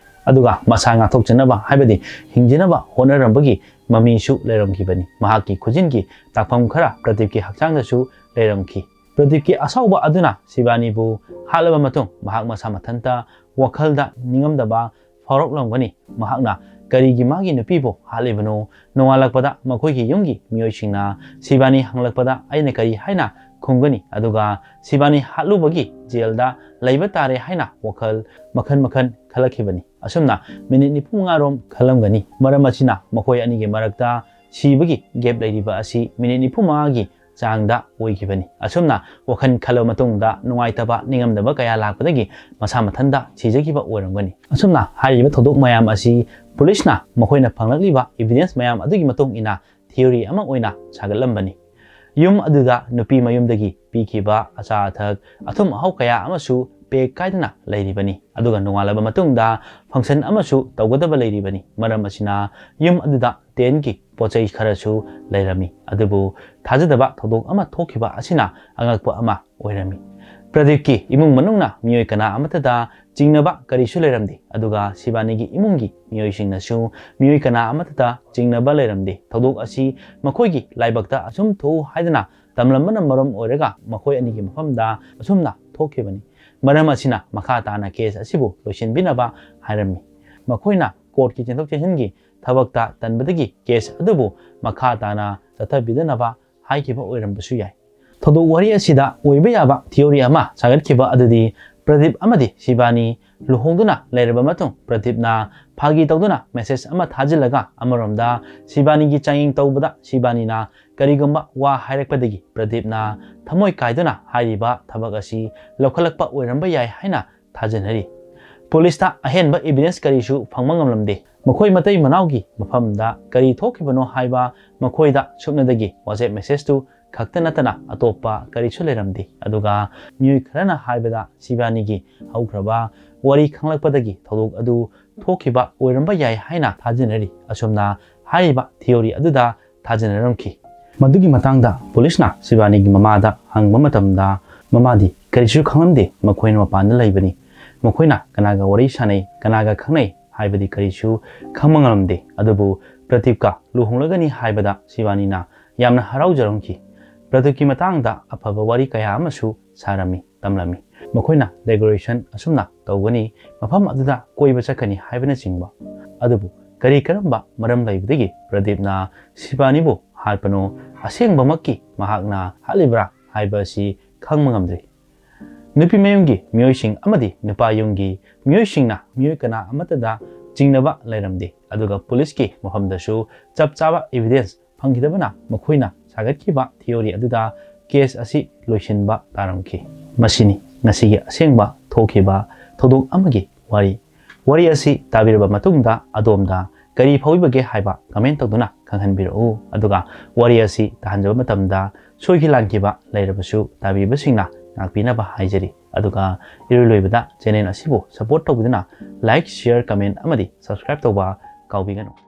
ꯑꯗꯨꯒ ꯃꯁꯥ ꯉꯥꯛꯊꯣꯛꯆꯅꯕ, ꯍꯥꯏꯕꯗꯤ ꯍꯤꯡꯖꯅꯕ ꯍꯣꯠꯅꯔꯝꯕꯒꯤ ꯃꯃꯤꯁꯨ ꯂꯩꯔꯝꯈꯤꯕꯅꯤ꯫ ꯃꯍꯥꯛꯀꯤ ꯈꯨꯖꯤꯟꯒꯤ ꯇꯥꯛꯐꯝ ꯈꯔ ꯄ꯭ꯔꯗꯤꯞꯀꯤ ꯍꯛꯆꯥꯡꯗꯁꯨ ꯂꯩꯔꯝꯈꯤ꯫ ꯄ꯭ꯔꯗꯤꯞꯀꯤ ꯑꯁꯥꯎꯕ ꯑꯗꯨꯅ ꯁꯤꯕꯥꯅꯤꯕꯨ ꯍꯥꯠꯂꯕ ꯃꯇꯨꯡ ꯃꯍꯥꯛ ꯃꯁꯥ ꯃꯊꯟꯇ ꯋꯥꯈꯜꯗ ꯅꯤꯡꯉꯝꯗꯕ ꯐꯥꯎꯔꯛꯂꯝꯒꯅꯤ꯫ ꯃꯍꯥꯛꯅ ꯀꯔꯤꯒꯤ ꯃꯥꯒꯤ ꯅꯨꯄꯤꯕꯨ ꯍꯥꯠꯂꯤꯕꯅꯣ? ꯅꯣꯡꯉꯥꯜꯂꯛꯄꯗ ꯃꯈꯣꯏꯒꯤ ꯌꯨꯝꯒꯤ ꯃꯤꯑꯣꯏꯁꯤꯡꯅ ꯁꯤꯕꯥꯅꯤ ꯍꯪꯂꯛꯄꯗ ꯑꯩꯅ ꯀꯔꯤ ꯍꯥꯏꯅ ꯈꯨꯝꯒꯅꯤ? ꯑꯗꯨꯒ ꯁꯤꯕꯥꯅꯤ ꯍꯥꯠꯂꯨꯕꯒꯤ ꯖꯦꯜꯗ ꯂꯩꯕ ꯇꯥꯔꯦ ꯍꯥꯏꯅ ꯋꯥꯈꯜ ꯃꯈꯜ ꯃꯈꯜ ꯈꯜꯂꯛꯈꯤꯕꯅꯤ꯫ ꯑꯁꯨꯝꯅ ꯃꯤꯅꯤꯠ ꯅꯤꯐꯨ ꯃꯉꯥ ꯔꯣꯝ ꯈꯜꯂꯝꯒꯅꯤ꯫ ꯃꯔꯝ ꯑꯁꯤꯅ ꯃꯈꯣꯏ ꯑꯅꯤꯒꯤ ꯃꯔꯛꯇ ꯁꯤꯕꯒꯤ ꯒꯦꯞ ꯂꯩꯔꯤꯕ ꯑꯁꯤ ꯃꯤꯅꯤꯠ ꯅꯤꯐꯨ ꯃꯉꯥꯒꯤ ꯆꯥꯡꯗ ꯑꯣꯏꯈꯤꯕꯅꯤ꯫ ꯑꯁꯨꯝꯅ ꯋꯥꯈꯜ ꯈꯜꯂꯕ ꯃꯇꯨꯡꯗ ꯅꯨꯡꯉꯥꯏꯇꯕ, ꯅꯤꯡꯉꯝꯗꯕ ꯀꯌꯥ ꯂꯥꯛꯄꯗꯒꯤ ꯃꯁꯥ ꯃꯊꯟꯇ ꯁꯤꯖꯈꯤꯕ ꯑꯣꯏꯔꯝꯒꯅꯤ꯫ ꯑꯁꯨꯝꯅ ꯍꯥꯏꯔꯤꯕ ꯊꯧꯗꯣꯛ ꯃꯌꯥꯝ ꯑꯁꯤ ꯄꯨꯂꯤꯁꯅ ꯃꯈꯣꯏꯅ ꯐꯪꯂꯛꯂꯤꯕ ꯏꯚꯤꯗꯦꯟꯁ ꯃꯌꯥꯝ ꯑꯗꯨꯒꯤ ꯃꯇꯨꯡ ꯏꯟꯅ ꯊꯤꯑꯣꯔꯤ ꯑꯃ ꯑꯣꯏꯅ ꯁꯥꯒꯠꯂꯝꯕꯅꯤ꯫ ꯌꯨꯝ ꯑꯗꯨꯗ ꯅꯨꯄꯤ ꯃꯌꯨꯝꯗꯒꯤ ꯄꯤꯈꯤꯕ ꯑꯆꯥ ꯑꯊꯛ, ꯑꯊꯨꯝ ꯑꯍꯥꯎ ꯀꯌꯥ ꯑꯃꯁꯨ ꯄꯦꯛ ꯀꯥꯏꯗꯨꯅ ꯂꯩꯔꯤꯕꯅꯤ꯫ ꯑꯗꯨꯒ ꯅꯣꯡꯉꯥꯜꯂꯕ ꯃꯇꯨꯡꯗ function ꯑꯃꯁꯨ ꯇꯧꯒꯗꯕ ꯂꯩꯔꯤꯕꯅꯤ꯫ ꯃꯔꯝ ꯑꯁꯤꯅ ꯌꯨꯝ ꯑꯗꯨꯗ tent ꯀꯤ ꯄꯣꯠ ꯆꯩ ꯈꯔꯁꯨ ꯂꯩꯔꯝꯃꯤ꯫ ꯑꯗꯨꯕꯨ ꯊꯥꯖꯗꯕ ꯊꯧꯗꯣꯛ ꯑꯃ ꯊꯣꯛꯈꯤꯕ ꯑꯁꯤꯅ ꯑꯉꯛꯄ ꯑꯃ ꯑꯣꯏꯔꯝꯃꯤ꯫ ꯄ꯭ꯔꯗꯤꯞꯀꯤ ꯏꯃꯨꯡ ꯃꯅꯨꯡꯅ ꯃꯤꯑꯣꯏ ꯀꯅꯥ ꯑꯃꯠꯇꯗ ꯆꯤꯡꯅꯕ ꯀꯔꯤꯁꯨ ꯂꯩꯔꯝꯗꯦ꯫ ꯑꯗꯨꯒ ꯁꯤꯕꯥꯅꯤꯒꯤ ꯏꯃꯨꯡꯒꯤ ꯃꯤꯑꯣꯏꯁꯤꯡꯅꯁꯨ ꯃꯤꯑꯣꯏ ꯀꯅꯥ ꯑꯃꯠꯇꯗ ꯆꯤꯡꯅꯕ ꯂꯩꯔꯝꯗꯦ꯫ ꯊꯧꯗꯣꯛ ꯑꯁꯤ ꯃꯈꯣꯏꯒꯤ ꯂꯥꯏꯕꯛꯇ ꯑꯁꯨꯝ ꯊꯣꯛꯎ ꯍꯥꯏꯗꯅ ꯇꯝꯂꯝꯕꯅ ꯃꯔꯝ ꯑꯣꯏꯔꯒ ꯃꯈꯣꯏ ꯑꯅꯤꯒꯤ ꯃꯐꯝꯗ ꯑꯁꯨꯝꯅ ꯊꯣꯛꯈꯤꯕꯅꯤ꯫ ꯃꯔꯝ ꯑꯁꯤꯅ ꯃꯈꯥ ꯇꯥꯅ case ꯑꯁꯤꯕꯨ ꯂꯣꯏꯁꯤꯟꯕꯤꯅꯕ ꯍꯥꯏꯔꯝꯃꯤ꯫ ꯃꯈꯣꯏꯅ court ꯀꯤ ꯆꯦꯟꯊꯣꯛ ꯆꯦꯟꯁꯤꯟꯒꯤ ꯊꯕꯛꯇ ꯇꯟꯕꯗꯒꯤ case ꯑꯗꯨꯕꯨ ꯃꯈꯥ ꯇꯥꯅ ꯆꯠꯊꯕꯤꯗꯅꯕ ꯍꯥꯏꯈꯤꯕ ꯑꯣꯏꯔꯝꯕꯁꯨ ꯌꯥꯏ꯫ ꯊꯧꯗꯣꯛ ꯋꯥꯔꯤ ꯑꯁꯤꯗ ꯑꯣꯏꯕ ꯌꯥꯕ theory ꯑꯃ ꯁꯥꯒꯠꯈꯤꯕ ꯑꯗꯨꯗꯤ ꯄ꯭ꯔꯗꯤꯞ ꯑꯃꯗꯤ ꯁꯤꯕꯥꯅꯤ ꯂꯨꯍꯣꯡꯗꯨꯅ ꯂꯩꯔꯕ ꯃꯇꯨꯡ ꯄ꯭ꯔꯗꯤꯞꯅ ꯐꯥꯒꯤ ꯇꯧꯗꯨꯅ message ꯑꯃ ꯊꯥꯖꯤꯜꯂꯒ ꯑꯃꯔꯣꯝꯗ ꯁꯤꯕꯥꯅꯤꯒꯤ ꯆꯥꯡꯌꯦꯡ ꯇꯧꯕꯗ ꯁꯤꯕꯥꯅꯤꯅ ꯀꯔꯤꯒꯨꯝꯕ ꯋꯥ ꯍꯥꯏꯔꯛꯄꯗꯒꯤ ꯄ꯭ꯔꯗꯤꯞꯅ ꯊꯃꯣꯏ ꯀꯥꯏꯗꯨꯅ ꯍꯥꯏꯔꯤꯕ ꯊꯕꯛ ꯑꯁꯤ ꯂꯧꯈꯠꯂꯛꯄ ꯑꯣꯏꯔꯝꯕ ꯌꯥꯏ ꯍꯥꯏꯅ ꯊꯥꯖꯅꯔꯤ꯫ ꯄꯨꯂꯤꯁꯇ ꯑꯍꯦꯟꯕ evidence ꯀꯔꯤꯁꯨ ꯐꯪꯕ ꯉꯝꯂꯝꯗꯦ꯫ ꯃꯈꯣꯏ ꯃꯇꯩ ꯃꯅꯥꯎꯒꯤ ꯃꯐꯝꯗ ꯀꯔꯤ ꯊꯣꯛꯈꯤꯕꯅꯣ ꯍꯥꯏꯕ ꯃꯈꯣꯏꯗ ꯁꯨꯞꯅꯗꯒꯤ WhatsApp message ꯇꯨ ꯈꯛꯇ ꯅꯠꯇꯅ ꯑꯇꯣꯞꯄ ꯀꯔꯤꯁꯨ ꯂꯩꯔꯝꯗꯦ꯫ ꯑꯗꯨꯒ ꯃꯤꯑꯣꯏ ꯈꯔꯅ ꯍꯥꯏꯕꯗ ꯁꯤꯕꯥꯅꯤꯒꯤ ꯍꯧꯈ꯭ꯔꯕ ꯋꯥꯔꯤ ꯈꯪꯂꯛꯄꯗꯒꯤ ꯊꯧꯗꯣꯛ ꯑꯗꯨ ꯊꯣꯛꯈꯤꯕ ꯑꯣꯏꯔꯝꯕ ꯌꯥꯏ ꯍꯥꯏꯅ ꯊꯥꯖꯅꯔꯤ꯫ ꯑꯁꯨꯝꯅ ꯍꯥꯏꯔꯤꯕ theory ꯑꯗꯨꯗ ꯊꯥꯖꯅꯔꯝꯈꯤ꯫ ꯃꯗꯨꯒꯤ ꯃꯇꯥꯡꯗ ꯄꯨꯂꯤꯁꯅ ꯁꯤꯕꯥꯅꯤꯒꯤ ꯃꯃꯥꯗ ꯍꯪꯕ ꯃꯇꯝꯗ ꯃꯃꯥꯗꯤ ꯀꯔꯤꯁꯨ ꯈꯪꯂꯝꯗꯦ, ꯃꯈꯣꯏꯅ ꯃꯄꯥꯟꯗ ꯂꯩꯕꯅꯤ, ꯃꯈꯣꯏꯅ ꯀꯅꯥꯒ ꯋꯥꯔꯤ ꯁꯥꯟꯅꯩ, ꯀꯅꯥꯒ ꯈꯪꯅꯩ ꯍꯥꯏꯕꯗꯤ ꯀꯔꯤꯁꯨ ꯈꯪꯕ ꯉꯝꯂꯝꯗꯦ꯫ ꯑꯗꯨꯕꯨ ꯄ꯭ꯔꯗꯤꯞꯀ ꯂꯨꯍꯣꯡꯂꯒꯅꯤ ꯍꯥꯏꯕꯗ ꯁꯤꯕꯥꯅꯤꯅ ꯌꯥꯝꯅ ꯍꯔꯥꯎꯖꯔꯝꯈꯤ꯫ ꯄ꯭ꯔꯗꯤꯞꯀꯤ ꯃꯇꯥꯡꯗ ꯑꯐꯕ ꯋꯥꯔꯤ ꯀꯌꯥ ꯑꯃꯁꯨ ꯁꯥꯔꯝꯃꯤ, ꯇꯝꯂꯝꯃꯤ꯫ ꯃꯈꯣꯏꯅ decoration ꯑꯁꯨꯝꯅ ꯇꯧꯒꯅꯤ, ꯃꯐꯝ ꯑꯗꯨꯗ ꯀꯣꯏꯕ ꯆꯠꯀꯅꯤ ꯍꯥꯏꯕꯅꯆꯤꯡꯕ꯫ ꯑꯗꯨꯕꯨ ꯀꯔꯤ ꯀꯔꯝꯕ ꯃꯔꯝ ꯂꯩꯕꯗꯒꯤ ꯄ꯭ꯔꯗꯤꯞꯅ ꯁꯤꯕꯥꯅꯤꯕꯨ ꯍꯥꯠꯄꯅꯣ, ꯑꯁꯦꯡꯕꯃꯛꯀꯤ ꯃꯍꯥꯛꯅ ꯍꯥꯠꯂꯤꯕ꯭ꯔꯥ ꯍꯥꯏꯕ ꯑꯁꯤ ꯈꯪꯕ ꯉꯝꯗ꯭ꯔꯤ꯫ ꯅꯨꯄꯤ ꯃꯌꯨꯝꯒꯤ ꯃꯤꯑꯣꯏꯁꯤꯡ ꯑꯃꯗꯤ ꯅꯨꯄꯥ ꯌꯨꯝꯒꯤ ꯃꯤꯑꯣꯏꯁꯤꯡꯅ ꯃꯤꯑꯣꯏ ꯀꯅꯥ ꯑꯃꯠꯇꯗ ꯆꯤꯡꯅꯕ ꯂꯩꯔꯝꯗꯦ, ꯑꯗꯨꯒ ꯄꯨꯂꯤꯁꯀꯤ ꯃꯐꯝꯗꯁꯨ ꯆꯞ ꯆꯥꯕ evidence ꯐꯪꯈꯤꯗꯕꯅ ꯃꯈꯣꯏꯅ ꯁꯥꯒꯠꯈꯤꯕ theory ꯑꯗꯨꯗ case ꯑꯁꯤ ꯂꯣꯏꯁꯤꯟꯕ ꯇꯥꯔꯝꯈꯤ꯫ ꯃꯁꯤꯅꯤ ꯉꯁꯤꯒꯤ ꯑꯁꯦꯡꯕ ꯊꯣꯛꯈꯤꯕ ꯊꯧꯗꯣꯛ ꯑꯃꯒꯤ ꯋꯥꯔꯤ꯫ ꯋꯥꯔꯤ ꯑꯁꯤ ꯇꯥꯕꯤꯔꯕ ꯃꯇꯨꯡꯗ ꯑꯗꯣꯝꯗ ꯀꯔꯤ ꯐꯥꯎꯕꯤꯕꯒꯦ ꯍꯥꯏꯕ comment ꯇꯧꯗꯨꯅ ꯈꯪꯍꯟꯕꯤꯔꯛꯎ꯫ ꯑꯗꯨꯒ ꯋꯥꯔꯤ ꯑꯁꯤ ꯇꯥꯍꯟꯖꯕ ꯃꯇꯝꯗ ꯁꯣꯏꯈꯤ ꯂꯥꯟꯈꯤꯕ ꯂꯩꯔꯕꯁꯨ ꯇꯥꯕꯤꯕꯁꯤꯡꯅ ꯉꯥꯛꯄꯤꯅꯕ ꯍꯥꯏꯖꯔꯤ꯫ ꯑꯗꯨꯒ ꯏꯔꯣꯏ ꯂꯣꯏꯕꯗ channel ꯑꯁꯤꯕꯨ support ꯇꯧꯕꯤꯗꯨꯅ like, share, comment ꯑꯃꯗꯤ subscribe ꯇꯧꯕ ꯀꯥꯎꯕꯤꯒꯅꯨ꯫